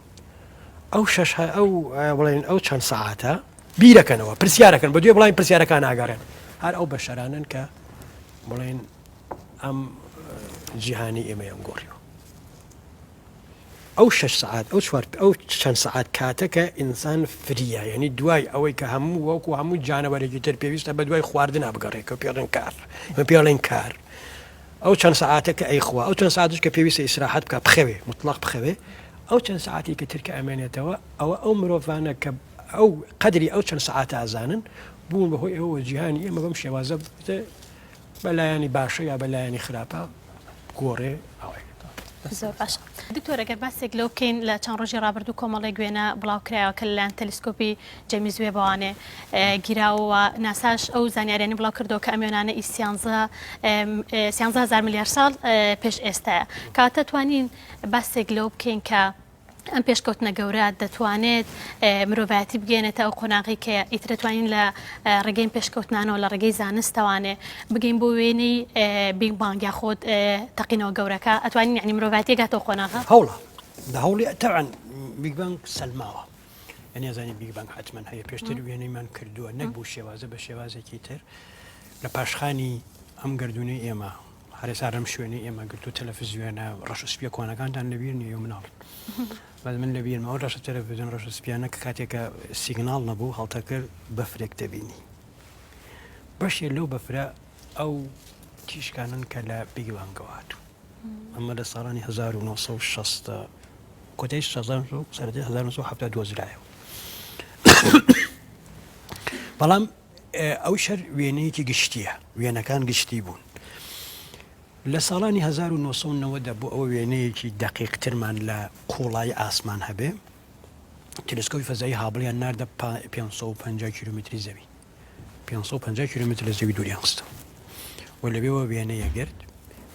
ئەو شەش ئەو بڵێن ئەو چەند سەعاتە بیرەکەنەوە پرسیارەکەن بە دوێ بڵین پرسیارەکان ئاگەڕێن هەر ئەو بەشەرانن کە بڵێن ئەم جیهانی ئێمەیان گۆڕیوە ئەو شەش سەعات ئەو چوار ئەو چەند سەعات کاتە کە ئینسان فریە یعنی دوای ئەوەی کە هەموو وەکو هەموو جانەوەرێکی تر پێویستە بە دوای خواردنا بگەڕێ کە پێڵێن کار پێڵێن کار ئەو چەند سەعاتە کە ئەیخوا ئەو چەند ساعتش کە پێویستە ئیسراحەت بکە بخەوێ مطلق بخەوێ ئەو چەند ساعتی کە ترکە ئەمێنێتەوە ئەوە ئەو مرۆڤانە کە. ئەو قەدری ئەو چەند سەعاتە ئەزانن بوون بەهۆی ئەوە جیهانی ئێمە بەم شێوازە بە لایەنی باشە یا بە لایەنی خراپە گۆڕێ ئاوای. زۆر باشە دکتۆر ئەگەر باسێک لەو بکەین لە چەند ڕۆژی ڕابردوو کۆمەڵێک وێنە بڵاو کرایەوە کە لەلایەن تەلیسکۆپی جەیمس وێبەوانێ گیراوە ناساش ئەو زانیاریانی بڵاو کردەوە کە ئەم وێنانە ئی سیانزە 13000 ملیار ساڵ پێش ئێستایە کاتە توانین باسێک لەو بکەین کە ئەم پێشکەوتنە گەورە دەتوانێت مرۆڤایەتی بگەێنێتە ئەو قۆناغی کە ئیتر دەتوانین لە ڕێگەی پێشکەوتنانەوە لە ڕێگەی زانستەوانێ بگەین بۆ وێنەی Big Bang یاخود تەقینەوە گەورەکە ئەتوانین یعنی مرۆڤایەتی گاتەوە قۆناغە؟ هەوڵە لە هەوڵی تەعەن Big Bang سەلماوە یعنی ئەزانی Big Bang حتمما هەیە پێشتر وێنەیمان کردووە نەک بۆ شێوازە بە شێوازێکی تر لە پاشخانی ئەم گردونەی ئێمە هەرێسا لەم شوێنەی ئێمە گرتوو تەلەفزیۆنە ڕەش و سپیە کۆنەکانتان لەبیر نییە و مناڵ بەس من لەبیرمە ئەو ڕەشە تەلەفزیۆن ڕەش و سپیانە کە کاتێکە سیگناڵ نەبوو هەڵتەکرد بەفرێک دەبینی بەشێ لەو بەفرە ئەو تیشکانن کە لە Big Bang ەوە هاتوو ئەمە لە ساڵانی 1960 کۆتایی 1970 سەرەتای 1970 دۆزرایەوە بەڵام ئەو شەر وێنەیەکی گشتییە، وێنەکان گشتی بوون. لە ساڵانی 1990 دا بۆ ئەوە وێنەیەکی دەقیقترمان لە قووڵایی ئاسمان هەبێ، تەلەسکۆپی فەزایی هابڵیان ناردە 550 کیلۆمەتری زەوی. 550 کیلۆمەتر لە زەوی دووریان خستەوە و لەوێوە وێنەیە گرت،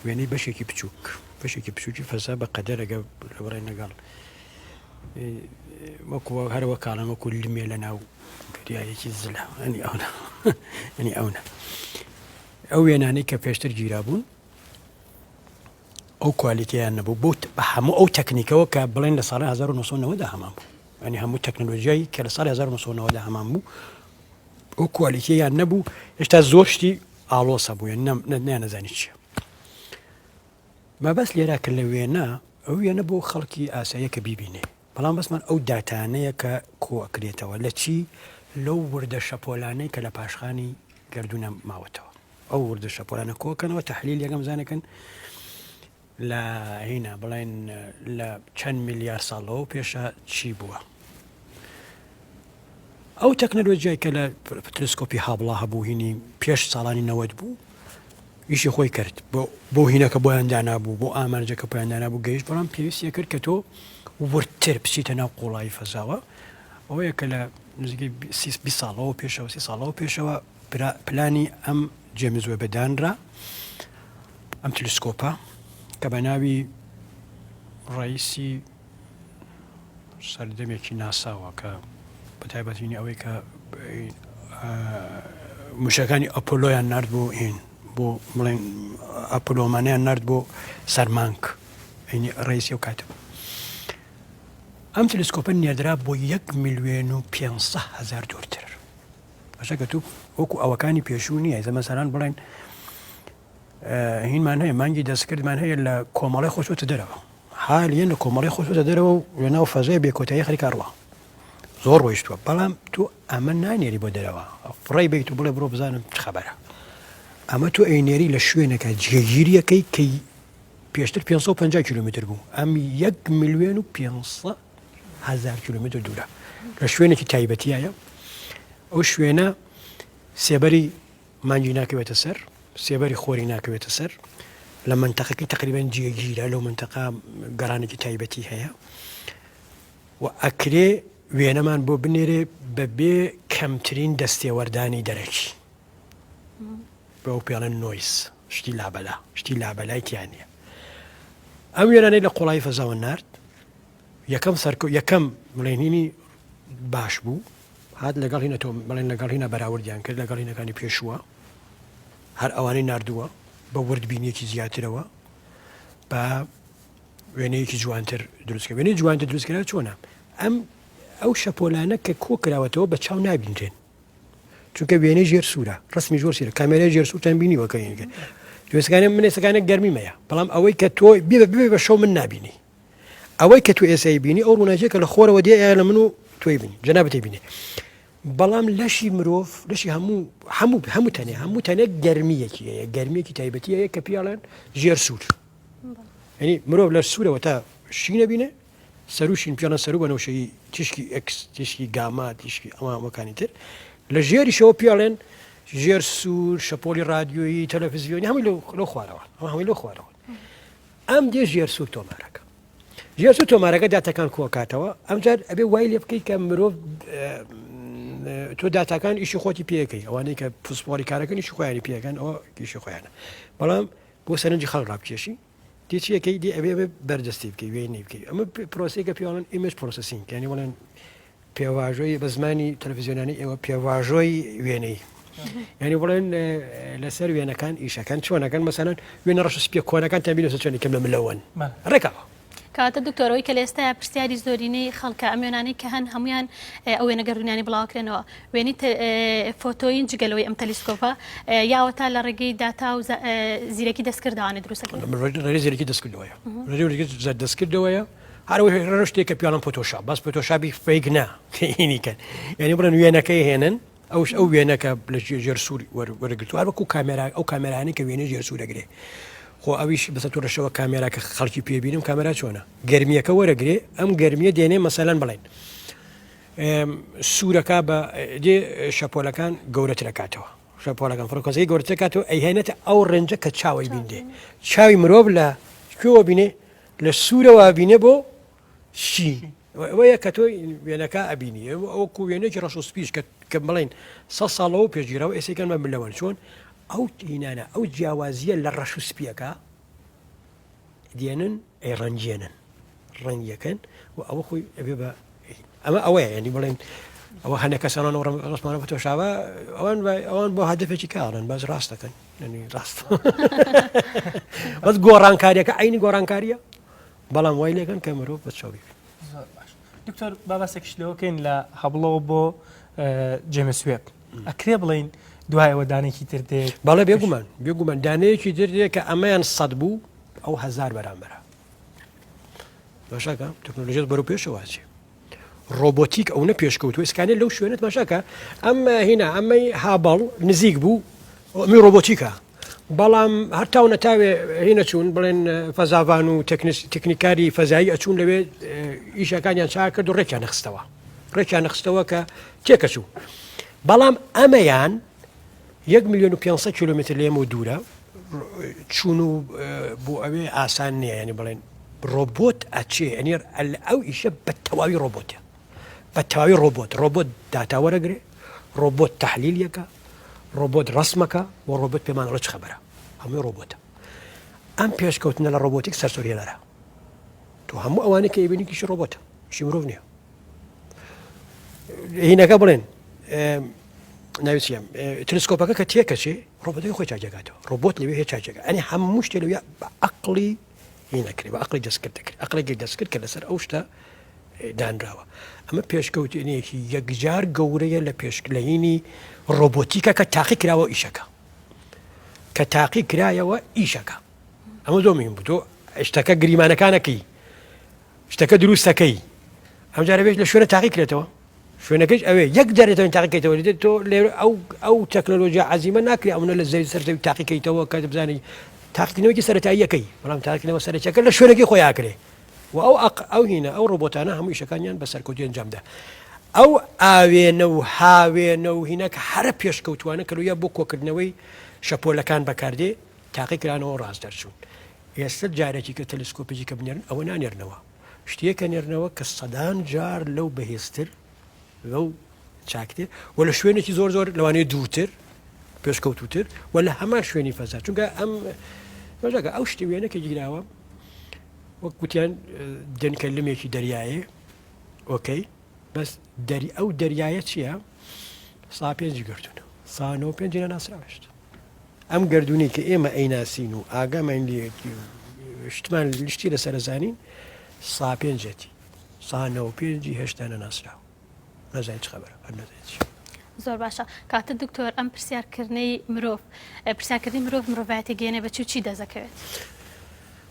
وێنەی بەشێکی بچووک، بەشێکی بچووکی فەزا بە قەدەرەگە لە بڕێ لەگەڵ وەکو هەر وەکاڵن وەکو لمێ لە ناو دەریایەکی زلە ئەنی ئەونا ئەنی ئەونا ئەو وێنانەی کە پێشتر گیرا بوون ئەو کوالیتیان نەبوو بۆ بە هەموو ئەو تەکنیکەوە کە بڵێن لە ساڵی 1990 هەمان بوو ئەنی هەموو تەکنەلۆژیایی کە لە ساڵی 1990 هەمان بوو ئەو کوالیتیان نەبوو هێشتا زۆر شتی ئاڵۆسە بوو نەنەزانی چییە مەبەست لێرە کە لە وێنە ئەو وێنە بۆ خەڵکی ئاساییە کە بیبینێ بەڵام بەسمان ئەو داتانەیە کە کۆئەکرێتەوە لە چی؟ لەو وردە شەپۆلانەی کە لە پاشخانی گەردوونە ماوەتەوە ئەو وردە شەپۆلانە کۆکەنەوە تەحلیل یەکەم زانەکەن لە هینا بڵێن لە چەند میلیار ساڵەوە پێشە چی بووە ئەو تەکنەلۆجیای کە لە تلسکۆپی هابڵا هەبوو هینی پێش ساڵانی 90 بوو ئیشی خۆی کرد بۆ هینەکە بۆیان دانابوو بۆ ئامانجەکە پێیان دانابوو گەیشت بەڵام پێویستی کرد کە تۆ وردتر بچیتە ناو قوڵایی فەزاوە ئەوەیە کە لە نزیکەی 20 ساڵەوە پێشەوە سی ساڵەوە پێشەوە پلانی ئەم جێمز وێبە دانرا ئەم تلسکۆپە کە بە ناوی ڕئیسی سەردەمێکی ناساوە کە بە تایبەتینی ئەوەی کە موشەکانی ئەپۆلۆیان نرد بۆ هین بۆ بڵێن ئەپۆلۆمانیان نرد بۆ سەرمانک ینی ڕێسی و کاتە بوو ئەم تلسکۆپە نێردرا بۆ یەک میلیۆن و 500 هزار دوورتر باشە کە تو وەکو ئەوەکانی پێشوو نییە زەمەسەران بڵێن هینمان هەیە مانگی دەستکردمان هەیە لە کۆمەڵی خۆشوتە دەرەوە حالیەن لە کۆمەڵی خۆی چۆتە دەرەوە و لە ناو فەزای بێ کۆتایی خەریکە ئەڕوا. زۆر ڕۆیشتووە بەڵام تۆ ئەمە نانێری بۆ دەرەوە فڕێی بیت و بڵێ بڕۆ بزانم چ خەبەرە. ئەمە تۆ ئەینێری لە شوێنێکە جێگیریەکەی کە پێشتر 550 کیلومتر بوو ئەم یەک ملیۆن و 500 هزار کیلومتر دوورە لە شوێنێکی تایبەتیایە ئەو شوێنە سێبەری مانگی ناکەوێتە سەر، سێبەری خۆری ناکەوێتە سەر، لە مەنتەقەکەی تەقریبەن جێگیرە، لەو مەنتەقە گەڕانێکی تایبەتی هەیە و ئەکرێ وێنەمان بۆ بنێرێ بەبێ کەمترین دەستێوەردانی دەرەکی. بەو پێڵێن noise، شتی لابەلا، شتی لابەلای تیا نییە. ئەم وێنانەی لە قوڵایی فەزاوە نارد، یەکەم سەرکەو یەکەم بڵێنینی باش بوو هات لەگەڵ هینە تۆ بڵێن لەگەڵ هینە بەراوردیان کرد لەگەڵ هینەکانی پێشووە هەر ئەوانەی ناردووە بە وردبینیەکی زیاترەوە بە وێنەیەکی جوانتر دروستکە وێنەی جوانتر دروستکرا چۆنە ئەم ئەو شەپۆلانە کە کۆ کراوەتەوە بە چاو نابینرێن چونکە وێنەی ژێر سوورە ڕسمی ژۆر سیرە کامێرای ژێر سوورتان بینیوە کە دوێسەکانی من ێسەکانە گەرمیمەیە بەڵام ئەوەی کە تۆ بێ بێ بە شەو من نابینی ئەوەی کە تۆ ئێسای بینی ئەو ڕووناکیە کە لە خۆرەوە دێ ئایا لە من و تۆی بینی جەنابتی بینی بەڵام لەشی مرۆڤ لەشی هەموو هەموو هەموو تەنێ هەموو تەنێک گەرمیەکی هەیە گەرمیەکی تایبەتی هەیە کە پیاڵێن ژێر سوور ینی مرۆڤ لە سوورەوە تا شینە بینێ. سەروشین پێڵەن سەرو بەنەوشەیی تیشکی ئێکس، تیشکی گاما، تیشکی ئەوان وەکانی تر. لە ژێریشەوە پێڵێن ژێر سوور، شەپۆلی ڕادیۆیی، تەلەفزیۆنی هەمووی لەو خوارەوە، ئەمە هەمووی لەو خوارەوە. ئەم دێ ژێر سوور تۆمارەکە. ژێر سوور تۆمارەکە داتاکان کۆکاتەوە، ئەمجار ئەبێ وای لێ بکەیت کە مرۆڤ تۆ داتاکان ئیشی خۆتی پێەکەی، ئەوانەی کە پسپۆڕی کارەکەن ئیشی خۆیانی پێەکەن، ئەوە ئیشی خۆیانە. بەڵام بۆ سەرنجی خەڵک ڕابکێشی دێ چیەکەی دێ ئەبێ ئەبێ بەرجەستەی بکەی وێنەی بکەی ئەمە پرۆسەیەکە پێوانن image processing یعنی بڵێن پێواژۆی بە زمانی تەلەڤزیۆنانی ئێوە پێواژۆی وێنەی یعنی بڵێن لەسەر وێنەکان ئیشەکەن چۆنەکەن مەسەلەن وێنە ڕەش سپیە کۆنەکان تان بینەسە چۆنی کەم لە ملەوەن ڕێکەوە. کەواتە دکتۆر ئەوەی کە لە ئێستایا پرسیاری زۆرینەی خەڵکە ئەم وێنانەی کە هەن هەموویان ئەو وێنە گەردوونیانەی بڵاوکرێنەوە وێنەی فۆتۆیین جگە لەوەی ئەم تەلیسکۆپە یا ئەوەتا لە ڕێگەی داتا و زیرەکی دەستکردەوانە دروستەکەن؟ ڕێگەی زیرەکی دەستکردەوەیە ڕێگەی دەستکردەوەیە هەر ئەوەی شتێک کە پیاڵم فۆتۆشاپ بەس فۆتۆشاپی fake نا هینی کەن یعنی بڵێن وێنەکەی هێنن ئەوش ئەو وێنەکە لە ژێر سوور وەرگرتووە هەر وەکو کامێرا ئەو کامێرانەی کە وێنەی ژێر سوور ئەگرێ خۆ ئەویش بەسە تۆ لە شەوە کامێرا کە خەڵکی پێ بینم کامێرا چۆنە گەرمیەکە وەرەگرێ ئەم گەرمیە دێنێ مەسەلەن بڵێن سوورەکە بە دێ شەپۆلەکان گەورەترەکاتەوە شەپۆلەکان frequency ەکەی گەورەترەکاتەوە ئەیهێنێتە ئەو range ە کە چاوەی بیندێ چاوی مرۆڤ لە کوێوە بینێ لە سوورەوە بینێ بۆ شین ئەوەیە کە تۆ وێنەکە ئەبینی ئەوەکو وێنێکی ڕەش و سپیش کە بڵێن سە ساڵەوە پێشگیرەوە ئێسەکان بە ملەوەن چۆن ئەو هینانە ئەو جیاوازیە لە ڕەش و سپیەکە دێنن ئەی ڕەنگێنن ڕەنگیەکەن و ئەوە خۆی ئەبێ بە ئەمە ئەوەیە ینی بڵێن ئەوە هەنە کەسانان و ڕسمانە بە تۆشاوە ئەوان ئەوان بۆ هەدفێکی کارن بەس ڕاست دەکەن ڕاست بەس گۆڕانکاریەکە عینی گۆڕانکاریە بەڵام وای لێکەن کە مرۆڤ بە چاو بیبینێت. زۆر باش دکتۆر با باسێکیش لەوە کەین لە هەبڵەوە بۆ جێمس وێب ئەکرێ بڵین دوایەوە دانێکی تر دێت؟ بەڵێ بێگومان بێگومان دانەیەکی تر دێت کە ئەمەیان سەد بوو ئەو هەزار بەرامبەرە باشەکە تەکنۆلۆژیات بەرەو پێشەوە چێ ڕۆبۆتیک ئەونە پێشکەوتووە ئیسکانێ لەو شوێنە تماشاکە ئەم هینا ئەمەی هابڵ نزیک بوو ئەمی ڕۆبۆتیکە بەڵام هەر تاو نەتاوێ هینە چوون بڵێن فەزاڤان و تەکنیکاری فەزایی ئەچوون لەوێ ئیشەکانیان چا کرد و ڕێکیان نەخستەوە ڕێکیان نەخستەوە کە تێکەچوو بەڵام ئەمەیان 1 میلیۆن و 500 کیلومتر لێم و دوورە چوون و بۆ ئەوێ ئاسان نییە ینی بڵێن ڕۆبۆت ئەچێ ئەنی ئەو ئیشە بە تەواوی ڕۆبۆتە بە تەواوی ڕۆبۆت ڕۆبۆت داتا وەرەگرێ ڕۆبۆت تحلیل یەکە ڕۆبۆت ڕسمەکە و ڕۆبۆت پێمان ڕچ خەبەرە هەمووی ڕۆبۆتە ئەم پێشکەوتنە لە ڕۆبۆتیک سەرسوڕهێنەرە تۆ هەموو ئەوانەی کە ئەیبینی کیشی ڕۆبۆتە شی مرۆڤ نییە هینەکە بڵێن ناوی چیە تلسکۆپەکە کە تێکەچێ ڕۆبۆتەکە خۆی چاکەکاتەوە ڕۆبۆت لەوێ هەیە چاکەکە ئەنی هەموو شتێ لەوێ بە عەقڵی هی نەکرێ بە عەقڵی دەستکرد دەکرێت عەقڵێکی دەستکرد کە لەسەر ئەو شتە دانراوە ئەمە پێشکەوتنێکی یەکجار گەورەیە لە پێشکلەینی ڕۆبۆتیکە کە تاقی کراوە ئیشەکە کە تاقی کرایەوە ئیشەکە ئەمە زۆر مهم بوو تۆ شتەکە گریمانەکانەکەی شتەکە دروستەکەی ئەمجارە بێت لە شوێنە تاقی کرێتەوە شوێنەکەیش ئەوێ یەک جار دەتوانین تاقیکەیتەوە دێت تۆ لێرە ئەو ئەو تەکنەلۆژیا عەزیمە ناکرێ ئەوەنە لە زەوی سەر زەوی تاقیکەیتەوە کە بزانی تاقیکردنەوەیەکی سەرەتاییەکەی بەڵام تاقیکردنەوە سەرەکیەکە لە شوێنەکەی خۆی ئاکرێ و ئەو ئەق ئەو هینە ئەو ڕۆبۆتانە هەموو ئیشەکانیان بە سەرکەوتوی ئەنجامدا ئەو ئاوێنە و هاوێنە و هینە کە هەرە پێشکەوتوانە کە لەویا بۆ کۆکردنەوەی شەپۆلەکان بەکاردێ تاقی کرانەوە ڕاست دەرچوون ئێستا جارێکی کە تەلسکۆپێکی کە بنێرن ئەوە نانێرنەوە شتێکە نێرنەوە کە سەدان جار لەو بەهێزتر لەو چاکتر و لە شوێنێکی زۆر زۆر لەوانەیە دوورتر پێشکەوتوتر و لە هەمان شوێنی فەزا چونکە ئەم مەژەکە ئەو شتی وێنە کە گیراوە وەک گوتیان دەنکە لمێکی دەریایە okay بەس دەری ئەو دەریایە چییە؟ سا پێنجی گرتون سا نۆ پێنجی نەناسراوێشت ئەم گەردوونەی کە ئێمە ئەیناسین و ئاگامان لێیەتی و شتمان شتی لەسەر ئەزانین سا پێنجەتی سا نەوە پێنجی هێشتا نەناسراوە نازانین چ خەبەرە هەر نازانین چی. زۆر باشە کاتە دکتۆر ئەم پرسیارکردنەی مرۆڤ پرسیارکردنی مرۆڤ مرۆڤایەتی گەێنێ بە چی و چی دەزەکەوێت؟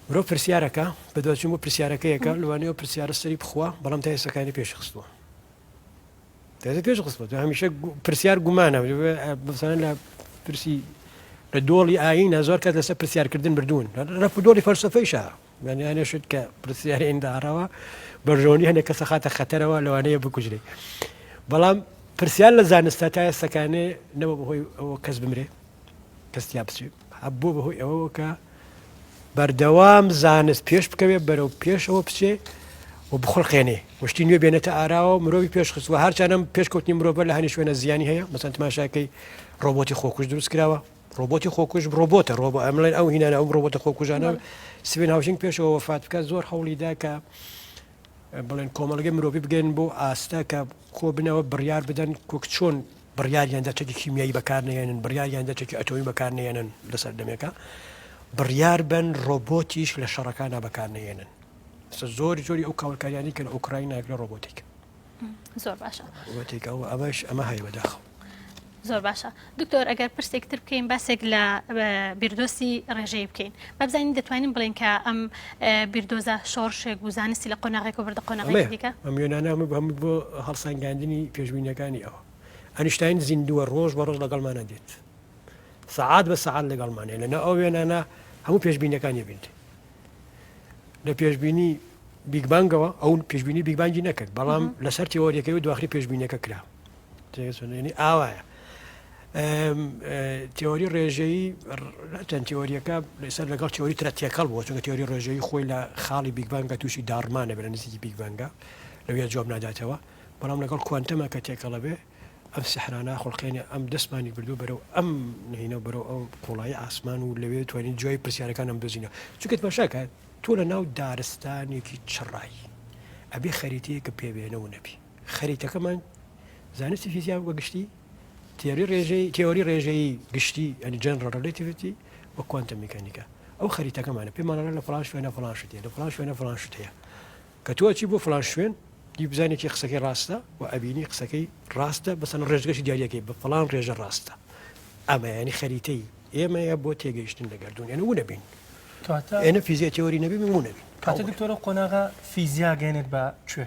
مرۆڤ پرسیارەکە بەدواچوون بۆ پرسیارەکەیەکە لەوانەیە پرسیارە سەری بخوا بەڵام تا ئێستاکانی پێش خستووە تازە پێش خستوە تۆ هەمیشە پرسیار گومانە بزانن لە پرسی لە دۆڵی ئایینە زۆر کەس لەسەر پرسیارکردن بردوون لە دۆڵی فەلسەفەیشە. یانێ شت کە پرسیاری ئینداڕەوە بەرژەوەندی هەندێک کەسە خاتە خەتەرەوە لەوانەیە بکوژرێ بەڵام پرسیار لە زانستە تا ئێستەکانێ نەوە بەهۆی ئەوە کەس بمرێ کەس تیا بچێ بووە بەهۆی ئەوەوە کە بەردەوام زانست پێش بکەوێ بەرەو پێشەوە بچێ و بخڵقێنێ وشتی نوێ بێنێتە ئاراوە مرۆڤی پێشخستوە هەرچەنەم پێشکەوتنی مرۆڤە لە هەنی شوێنە زیانی هەیە مەسەن تماشاکەی ڕۆبۆتی خۆکوژ دروست کراوە ڕۆبۆتی خۆکوژ ڕۆبۆتە ڕۆبۆ ئەمڵێن ئەو هینانە ئەو ڕۆبۆتە خۆکوژانە ستیڤن هاوکینگ پێشەوە وەفات بکات زۆر هەوڵی دا کە بڵێن کۆمەڵگەی مرۆڤی بگەن بۆ ئاستە کە کۆ بنەوە بڕیار بدەن کۆک چۆن بڕیاریان دا چەکی کیمیایی بەکار نەهێنن، بڕیاریان دا چەکی ئەتۆمی بەکار نەهێنن لە سەردەمێکا، بڕیار بەن ڕۆبۆتیش لە شەڕەکانا بەکار نەهێنن. ئێستا زۆری زۆری ئەو کاولکاریانەی کە لە ئۆکراینا کرا ڕۆبۆتێک. زۆر باشە. ڕۆبۆتێک ئەو ئەمەش ئەمە هەیە بەداخەوە. زۆر باشە دکتۆر ئەگەر پرسێک تر بکەین باسێک لە بیردۆسی ڕێژەیی بکەین با بزانین دەتوانین بڵێن کە ئەم بیردۆزە شۆڕشێک بوو زانستی لە قۆناغێک و بردە قۆناغێکی دیکە ئەم یۆنانە هەموو بۆ هەڵسەنگاندنی پێشبینیەکانی ئەوە ئەنیشتاین زیندووە ڕۆژ بە ڕۆژ لەگەڵمانە دێت سەعات بە سەعات لەگەڵمانێ لەنا ئەو وێنانە هەموو پێشبینەکانی بینت لە پێشبینی Big Bang ەوە ئەو پێشبینی Big Bang ی نەکرد بەڵام لەسەر تێۆریەکەی و دواخری پێشبینەکە کرا تێگەچۆنێنی ئاوایە تێۆری ڕێژەیی چەند تێۆریەکە لەسەر لەگەڵ تێۆری ترە تێکەڵ بووە چونکە تێۆری ڕێژەیی خۆی لە خاڵی Big Bang ە تووشی داڕمانە بێ لە نزیکی Big Bang ە لەوێ جواب ناداتەوە بەڵام لەگەڵ کوانتەمە کە تێکەڵە بێ ئەم سحرانە خڵقێنێ ئەم دەستمانی بردو بەرەو ئەم نهینە بەرەو ئەو قوڵایی ئاسمان و لەوێ توانین جوای پرسیارەکان ئەم دۆزینەوە چونکە تماشاکە تۆ لە ناو دارستانێکی چڕای ئەبێ خەریتەیەکە پێبێنە و نەبی خەریتەکەمان زانستی فیزیا بە گشتی تیۆری ڕێژەی تیۆری ڕێژەیی گشتی یعنی general relativity و کوانتەم میکانیکا ئەو خەریتەکەمانە پێمان لە فڵان شوێنە فڵان شت هەیە لە فڵان شوێنە فڵان شت هەیە کە تۆ ئەچی بۆ فڵان شوێن دی بزانێ کێ قسەکەی ڕاستە و ئەبینی قسەکەی ڕاستە بەسەن ڕێژگەشی دیارەکەی بە فڵان ڕێژە ڕاستە ئەمە ینی خەریتەی ئێمەیە بۆ تێگەیشتن لە گەردوون ئێنە ونەبین ئێنە فیزیا تیۆری نەبی ونەبین کاتە دکتۆرە قۆناغە فیزیا گەێنێت بە کوێ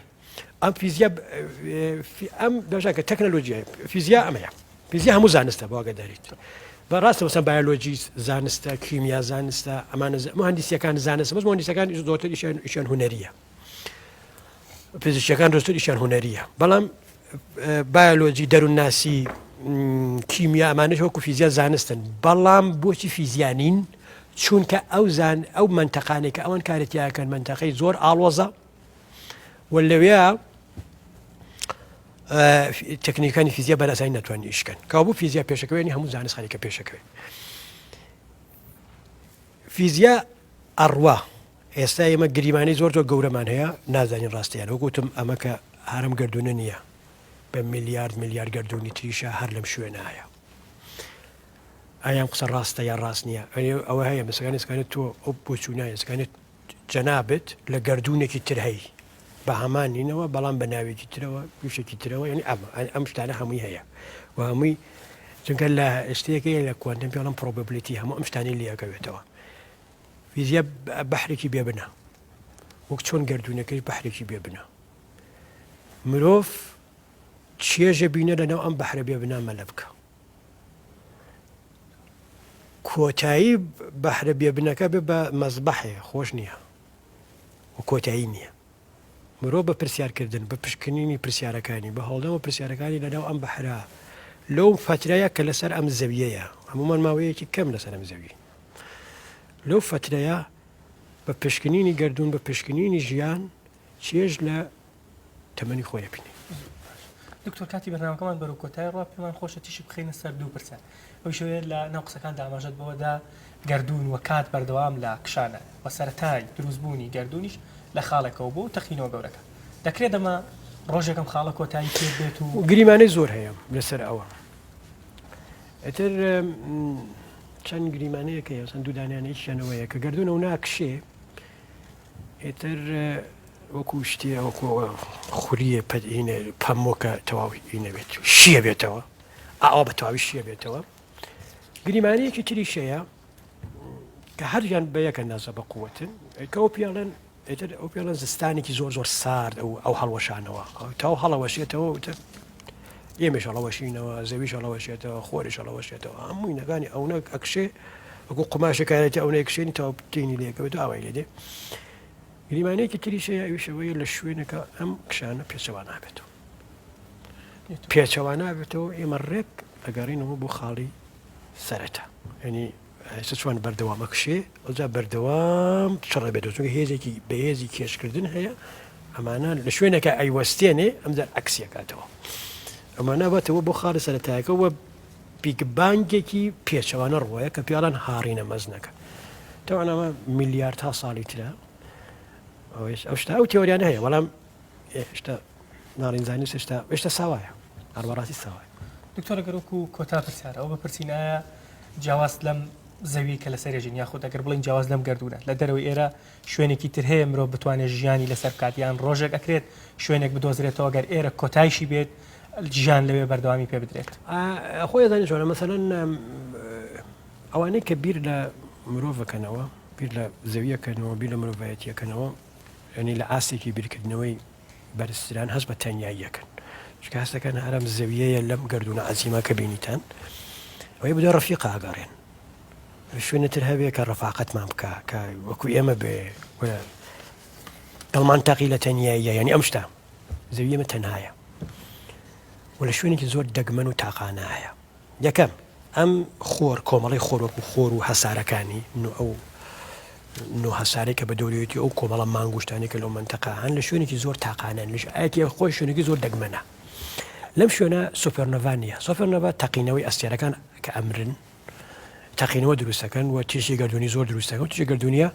ئەم فیزیا ئەم دەژاکە تەکنەلۆژیای فیزیا ئەمەیە فیزیا هەموو زانستە بۆ ئاگاداریت بە ڕاستە مەسەن بایۆلۆجی زانستە کیمیا زانستە ئەمانە مهندسیەکان زانستە بەس مهندسەکان زۆرتر ئیشیان ئیشیان هونەریە پزیشکەکان زۆرتر ئیشیان هونەریە بەڵام بایۆلۆجی دەروونناسی کیمیا ئەمانەش وەکو فیزیا زانستن بەڵام بۆچی فیزیانین چونکە ئەو زان ئەو منتەقانێک کە ئەوان کارێتیاکەن منتەقەی زۆر ئاڵۆزە و لەوێ تەکنیکانی فیزیا بەراسانی ناتوانانی ئیشکەن کابوو فیزیا پێشەکەوێنی هەموو زانست خەریکە پێشەکەوێ فیزیا ئەڕوا ئێستا ئێمە گریمانەی زۆر زۆر گەورەمان هەیە نازانین ڕاستیان وەگوتم ئەمە کە هەرم گردونە نییە بە میلیارد میلیارد گردونی تریشە هەر لەم شوێنایە ئایا قسە ڕاستە یا ڕاست نییە ئەوە هەیە مسەکانی سکانێت تۆ ئەو بۆچوونایە سکانێت جەنابت لە گەردوونێکی تر هەی بە هەمان نینەوە بەڵام بە ناوێکی ترەوە وشێکی ترەوە یعنی ئەمە ئەم شتانە هەمووی هەیە و هەمووی چونکە لە شتێکەیە لە کوانتەم پێڵم probability هەموو ئەم شتانی لەکەوێتەوە فیزیا بەحرێکی بێبنە وەک چۆن گردونەکەی بەحرێکی بێبنە مرۆڤ چێژە بینە لەناو ئەم بەحرە بێبنا مەلە بکە کۆتایی بەحرە بێبنەکە بێ بە مەزبەحێ خۆش نییە و کۆتایی نییە. مرۆڤ بە پرسیارکردن، بە پشکنینی پرسیارەکانی، بە هەوڵدان بۆ پرسیارەکانی لەناو ئەم بەحرە، لەو فەترەیە کە لەسەر ئەم زەویەیە، هەموومان ماوەیەکی کەم لەسەر ئەم زەوی، لەو فەترەیە بە پشکنینی گەردوون، بە پشکنینی ژیان چێژ لە تەمەنی خۆی ئەبینێ. دکتۆر کاتی بەرنامەکەمان بەرەو کۆتایی ڕوا پێمان خۆشە تیشک بخەینە سەر دوو پرسیار ئەویش ئەوەیە لە ناو قسەکاندا ئاماژەت بەوە دا گەردوون و کات بەردەوام لە کشانە و سەرەتای دروستبوونی گەردوونیش لە خاڵێکەوە بوو و تەقینەوە گەورەکە دەکرێت ئەمە ڕۆژێک ئەم خاڵە کۆتایی پێ بێت و گریمانەی زۆر هەیە لەسەر ئەوە ئیتر چەند گریمانەیەک هەیە چەند دوو دانیانێکیانەوەیە کە گەردوون ئەو ناکشێ ئیتر وەکو شتێ وەکو خوریە پەدینە پەمۆکە تەواو نەبێت شیە بێتەوە ئاوا بە تەواوی شیە بێتەوە گریمانەیەکی تریش هەیە کە هەریان بە یەکە نازە بە قوتن کەەوە پیاڵێن ئیتر ئەو پێڵەن زستانێکی زۆر زۆر سارد ئەو ئەو هەڵوەشانەوە تاو هەڵەوەشێتەوە وتر ئێمەش هەڵەوەشینەوە زەویش هەڵەوەشێتەوە خۆریش هەڵەوەشێتەوە هەمووی نەکانی ئەوە ئەکشێ وەکو قوماشەکانێتی ئەو نەیکشێنی تاو تینی لێکەوێت ئاوای لێ دێ. گریمانەیەکی تریش هەیە ئەویش ئەوەیە لە شوێنەکە ئەم کشانە پێچەوانە بێتەوە پێچەوانە بێتەوە ئێمە ڕێک ئەگەڕینەوە بۆ خاڵی سەرەتا ینی ئێستا چۆن بەردەوام ئەکشێ ئەوجا بەردەوام چڕە بێتەوە چونکە هێزێکی بەهێزی کێشکردن هەیە ئەمانە لە شوێنەکە ئەیوەستێنێ ئەمجار عەکسیەکاتەوە ئەمانە باتەوە بۆ خاڵی سەرەتایەکە وە big bang ێکی پێچەوانە ڕووەیە کە پیاڵان هاڕینە مەزنەکە تەوان ئەمە میلیارد ها ساڵی ترە ئەو شتا ئەو تیۆریانە هەیە بەڵام هێشتا ناڕین زانست هێشتا هێشتا ساوایە هەروەڕاستی ساوایە. دکتۆر ئەگەر وەکو کۆتا پرسیار ئەوە بپرسین ئایا جیاواز لەم زەوی کە لەسەر ژین یاخود ئەگەر بڵین جیاواز لەم گردونە لە دەرەوەی ئێرە شوێنێکی تر هەیە مرۆڤ بتوانێت ژیانی لەسەر بکات یان ڕۆژێک ئەکرێت شوێنێک بدۆزرێتەوە گەر ئێرە کۆتایشی بێت ژیان لەوێ بەردەوامی پێ بدرێت. خۆی ئەزانی چۆنە مەسەلەن ئەوانەی کە بیر لە مرۆڤەکەنەوە بیر لە زەویەکەنەوە بیر لە مرۆڤایەتیەکەنەوە یانی لە ئاستێکی بیرکردنەوەی بەرزتران هەست بە تەنیایی ئەکەن چونکە هەست دەکەن هەر ئەم زەویەیە لەم گەردوونە عەزیمە کە بینیتان ئەوەی بدە ڕەفیقە ئەگەڕێن شوێنە تر هەبێ کە ڕەفاقەتمان بکە کە وەکو ئێمە بێ دڵمان تاقی لە تەنیاییە یعنی ئەم شتە زەوی ئێمە تەنهایە و لە شوێنێکی زۆر دەگمەن و تاقانە هەیە یەکەم، ئەم خۆر، کۆمەڵەی خۆر وەکو خۆر و هەسارەکانی، نۆ ئەو نۆ هەسارەی کە بە دەوریەتی ئەو کۆمەڵە مانگ و شتانەی کە لەو مەنتەقە هەن لە شوێنێکی زۆر تاقانەن، لە ئایەتی خۆی شوێنێکی زۆر دەگمەنە. لەم شوێنە سۆپێرنۆڤا نییە. سۆپێرنۆڤا تەقینەوەی ئەستێرەکان کە ئەمرن، تەقینەوە دروست دەکەن و تیشکی گەردوونی زۆر دروست دەکەن. تیشکی گەردوونیە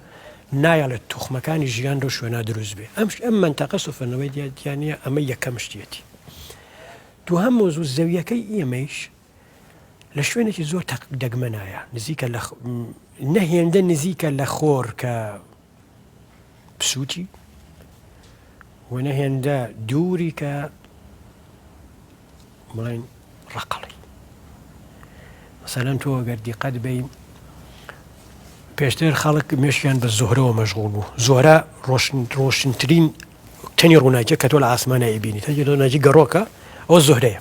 نایەڵێت توخمەکانی ژیان لەو شوێنە دروست بێ. ئەم ئەم مەنتەقە سۆپێرنۆڤای تیا نییە، ئەمە یەکەم شتیەتی. دووهەم مەوزوو زەویەکەی ئێمەیش لە شوێنێکی زۆر تەق دەگمەنایە نزیکە لە نە هێندە نزیکە لە خۆر کە پسووتی و نە هێندە دووری کە بڵێن ڕەقەڵی مەسەلەن تۆ گەر دیقەت بەی پێشتر خەڵک مێشکیان بە زۆرەوە مەشغول بوو زۆرە ڕۆشن ڕۆشنترین تەنی ڕووناکیە کە تۆ لە ئاسمانە ئەیبینی تەنی ڕووناکی گەڕۆکە ئەوە زۆرەیە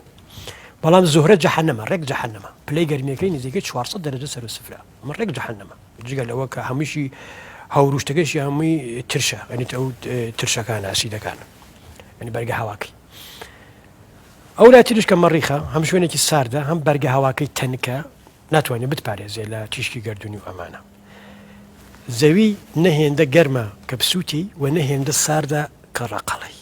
بەڵام زۆرە جەحەنەمە ڕێک جەحەنەمە پلەی گەرمیەکەی نزیکەی 400 دەرەجە سەر و سفرە ئەمە ڕێک جەحەنەمە جگە لەوە کە هەمووشی هەوروشتەکەشی هەمووی ترشە یعنی ئەو ترشەکان ئاسیدەکان یعنی بەرگە هەواکەی ئەو لاتریش کە مەڕیخە هەم شوێنێکی ساردە هەم بەرگە هەواکەی تەنکە ناتوانێت بتپارێزێ لە تیشکی گەردوونی و ئەمانە زەوی نە هێندە گەرمە کە بسووتێی و نە هێندە ساردە کە ڕەقەڵەی.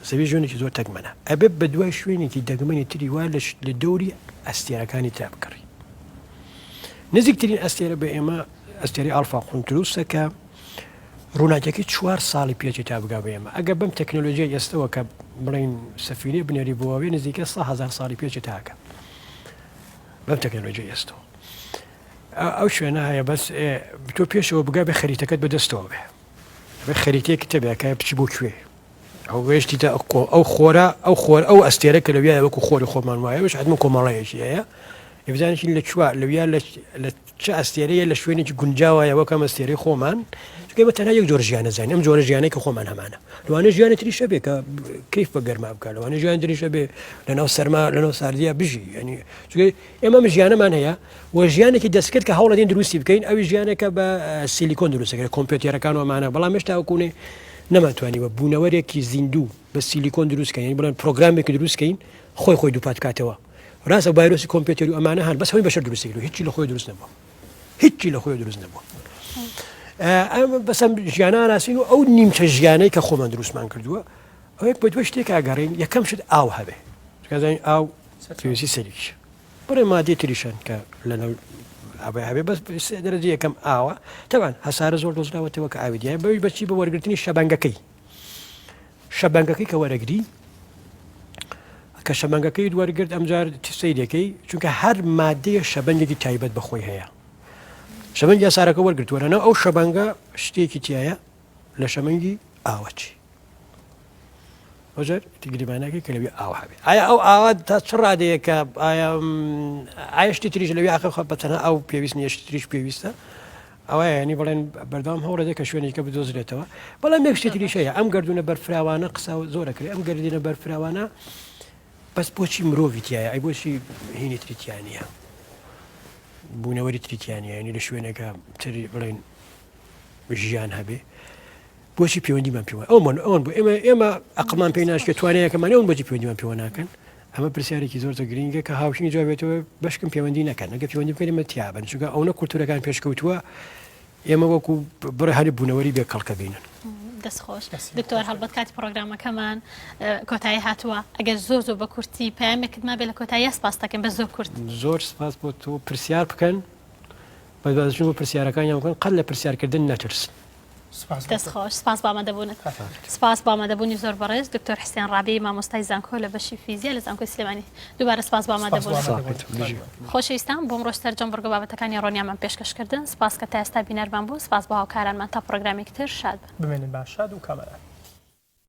زەوی ژوێنێکی زۆر دەگمەنە. ئەبێ بە دوای شوێنێکی دەگمەنی تری وا لە دەوری ئەستێرەکانی ترا بگەڕێی. نزیکترین ئەستێرە بە ئێمە ئەستێرەی ئاڵفا قونتروسە کە ڕووناکیەکەی چوار ساڵی پێچێ تا بگا بە ئێمە. ئەگەر بەم تەکنۆلۆژیای ئێستەوە کە بڵێین سەفینەی بنێری بۆ ئەوێ نزیکە 100,000 ساڵی پێچێ تا ئەگا. بەم تەکنۆلۆژیای ئێستەوە. ئەو شوێنە هەیە بەس تۆ پێشەوە بگا بێ خەریتەکەت بەدەستەوە بێ بێ خەریتەیەکی تەبێ کە بچی بۆ کوێ ئەو وێشتی تا ئەو خۆرە ئەو خۆر ئەو ئەستێرە کە لەویا وەکو خۆری خۆمان وایە وش حتمما کۆمەڵەیەکی هەیە بزانین لە چوار لەویا لە چ ئەستێرەیە لە شوێنێکی گونجاوایە وەک ئەم ئەستێرەی خۆمان چونکە ئێمە تەنها یەک جۆر ژیانە زانین ئەم جۆرە ژیانەی کە خۆمان هەمانە لەوانەیە ژیانی تریش هەبێ کە کەیف بە گەرما بکە لەوانەیە ژیانی تریش هەبێ لەناو سەرما لەناو ساردیا بژی یعنی چونکە ئێمە ئەم ژیانەمان هەیە و ژیانێکی دەستکرد کە هەوڵەدەین دروستی بکەین ئەوی ژیانێکە بە سیلیکۆن دروست دەکرێت کۆمپیوتێرەکان و ئەمانە بەڵام هێشتا وەکوونێ نەمانتوانیوە بوونەوەرێکی زیندوو بە سیلیکۆن دروست کەین یعنی بڵێن پرۆگرامێکی دروست کەین خۆی خۆی دووپات بکاتەوە ڕاستە ڤایرۆسی کۆمپیوتەر و ئەمانە هەن بەس هەمووی بەشەر دروستی کردووە هیچی لە خۆی دروست نەبووە هیچی لە خۆی دروست نەبووە ئەم بەسەم ژیانە ناسین و ئەو نیمچە ژیانەی کە خۆمان دروستمان کردووە ئەوەیەک بە دوای شتێک ئاگەڕین یەکەم شت ئاو هەبێ چونکە ئاو پێویستی سەریکیشە بڕێ مادەی تریشن کە لە ناو ئەوەی هەبێ بەس دەرەجە یەکەم ئاوە تەبان هەسارە زۆر دۆزراوەتەوە کە ئاوی دیایە بەوی بەچی بە وەرگرتنی شەبەنگەکەی شەبەنگەکەی کە وەرەگری کە شەبەنگەکەی وەرگرت ئەمجار سەیرەکەی چونکە هەر مادەیە شەبەنگێکی تایبەت بەخۆی هەیە شەبەنگی هەسارەکە وەرگرتووە لەناو ئەو شەبەنگە شتێکی تایە لە شەمەنگی ئاوەچی ئەوجار گریمانەکەی کە لەوێ ئاو هەبێ ئایا ئەو ئاوا تا چ ڕادەیەکە ئایا ئایا شتی تریش لەوێ ئاخر خۆ بە تەنها ئەو پێویست نییە شتی تریش پێویستە ئەوە ینی بڵێن بەردەوام هەوڵەدە کە شوێنێکە بدۆزرێتەوە بەڵام یەک شتی تریش هەیە ئەم گردونە بەرفراوانە قسە زۆرەکرێ ئەم گردینە بەرفراوانە بەس بۆچی مرۆڤی تایە ئەی بۆچی هینی تری تیا نییە بوونەوەری تری تیا نییە ینی لە شوێنێکە تری بڵێن ژیان هەبێ. بۆچی پەیوەندیمان پێوە ئەومان ئەوان بۆ ئێمە ئێمە ئەقڵمان پێی ناشکێت توانایەکەمان ئەوان بۆچی پەیوەندیمان پێوە ناکەن ئەمە پرسیارێکی زۆر زۆر گرنگە کە هاوشینی جوابێتەوە بەشکم پەیوەندی نەکەن ئەگە پەیوەندی بکەن ئێمە تیابن چونکە ئەونە کولتوورەکان پێشکەوتووە ئێمە وەکو بڕێ هەر بوونەوەری بێ کەڵکە بینن. دەست خۆش دکتۆر هەڵبەت کاتی پرۆگرامەکەمان کۆتایی هاتووە ئەگەر زۆر زۆر بە کورتی پەیامێکت مابێ لە کۆتایی سپاس دەکەم بە زۆر کورت. زۆر سپاس بۆ تۆ پرسیار بکەن بەدواداچوون بۆ پرسیارەکانیان بکەن قەت لە پرسیارکردن نەترسن. دەست خۆش سپاس بۆ ئامادەبوونت. سپاس بۆ ئامادەبوونی زۆر بەڕێز دکتۆر حسێن ڕابی مامۆستای زانکۆ لە بەشی فیزیا لە زانکۆی سلێمانی دووبارە سپاس بۆ ئامادەبوونت. خۆشەویستان بۆ ئەمڕۆش سەرجەم بڕگە بابەتەکانی ڕۆنیامان پێشکەش کردن سپاس کە تا ئێستا بینەرمان بوون سپاس بۆ هاوکارانمان تا پڕۆگرامێکی تر شاد بن. بمێنن با شاد و کامەران.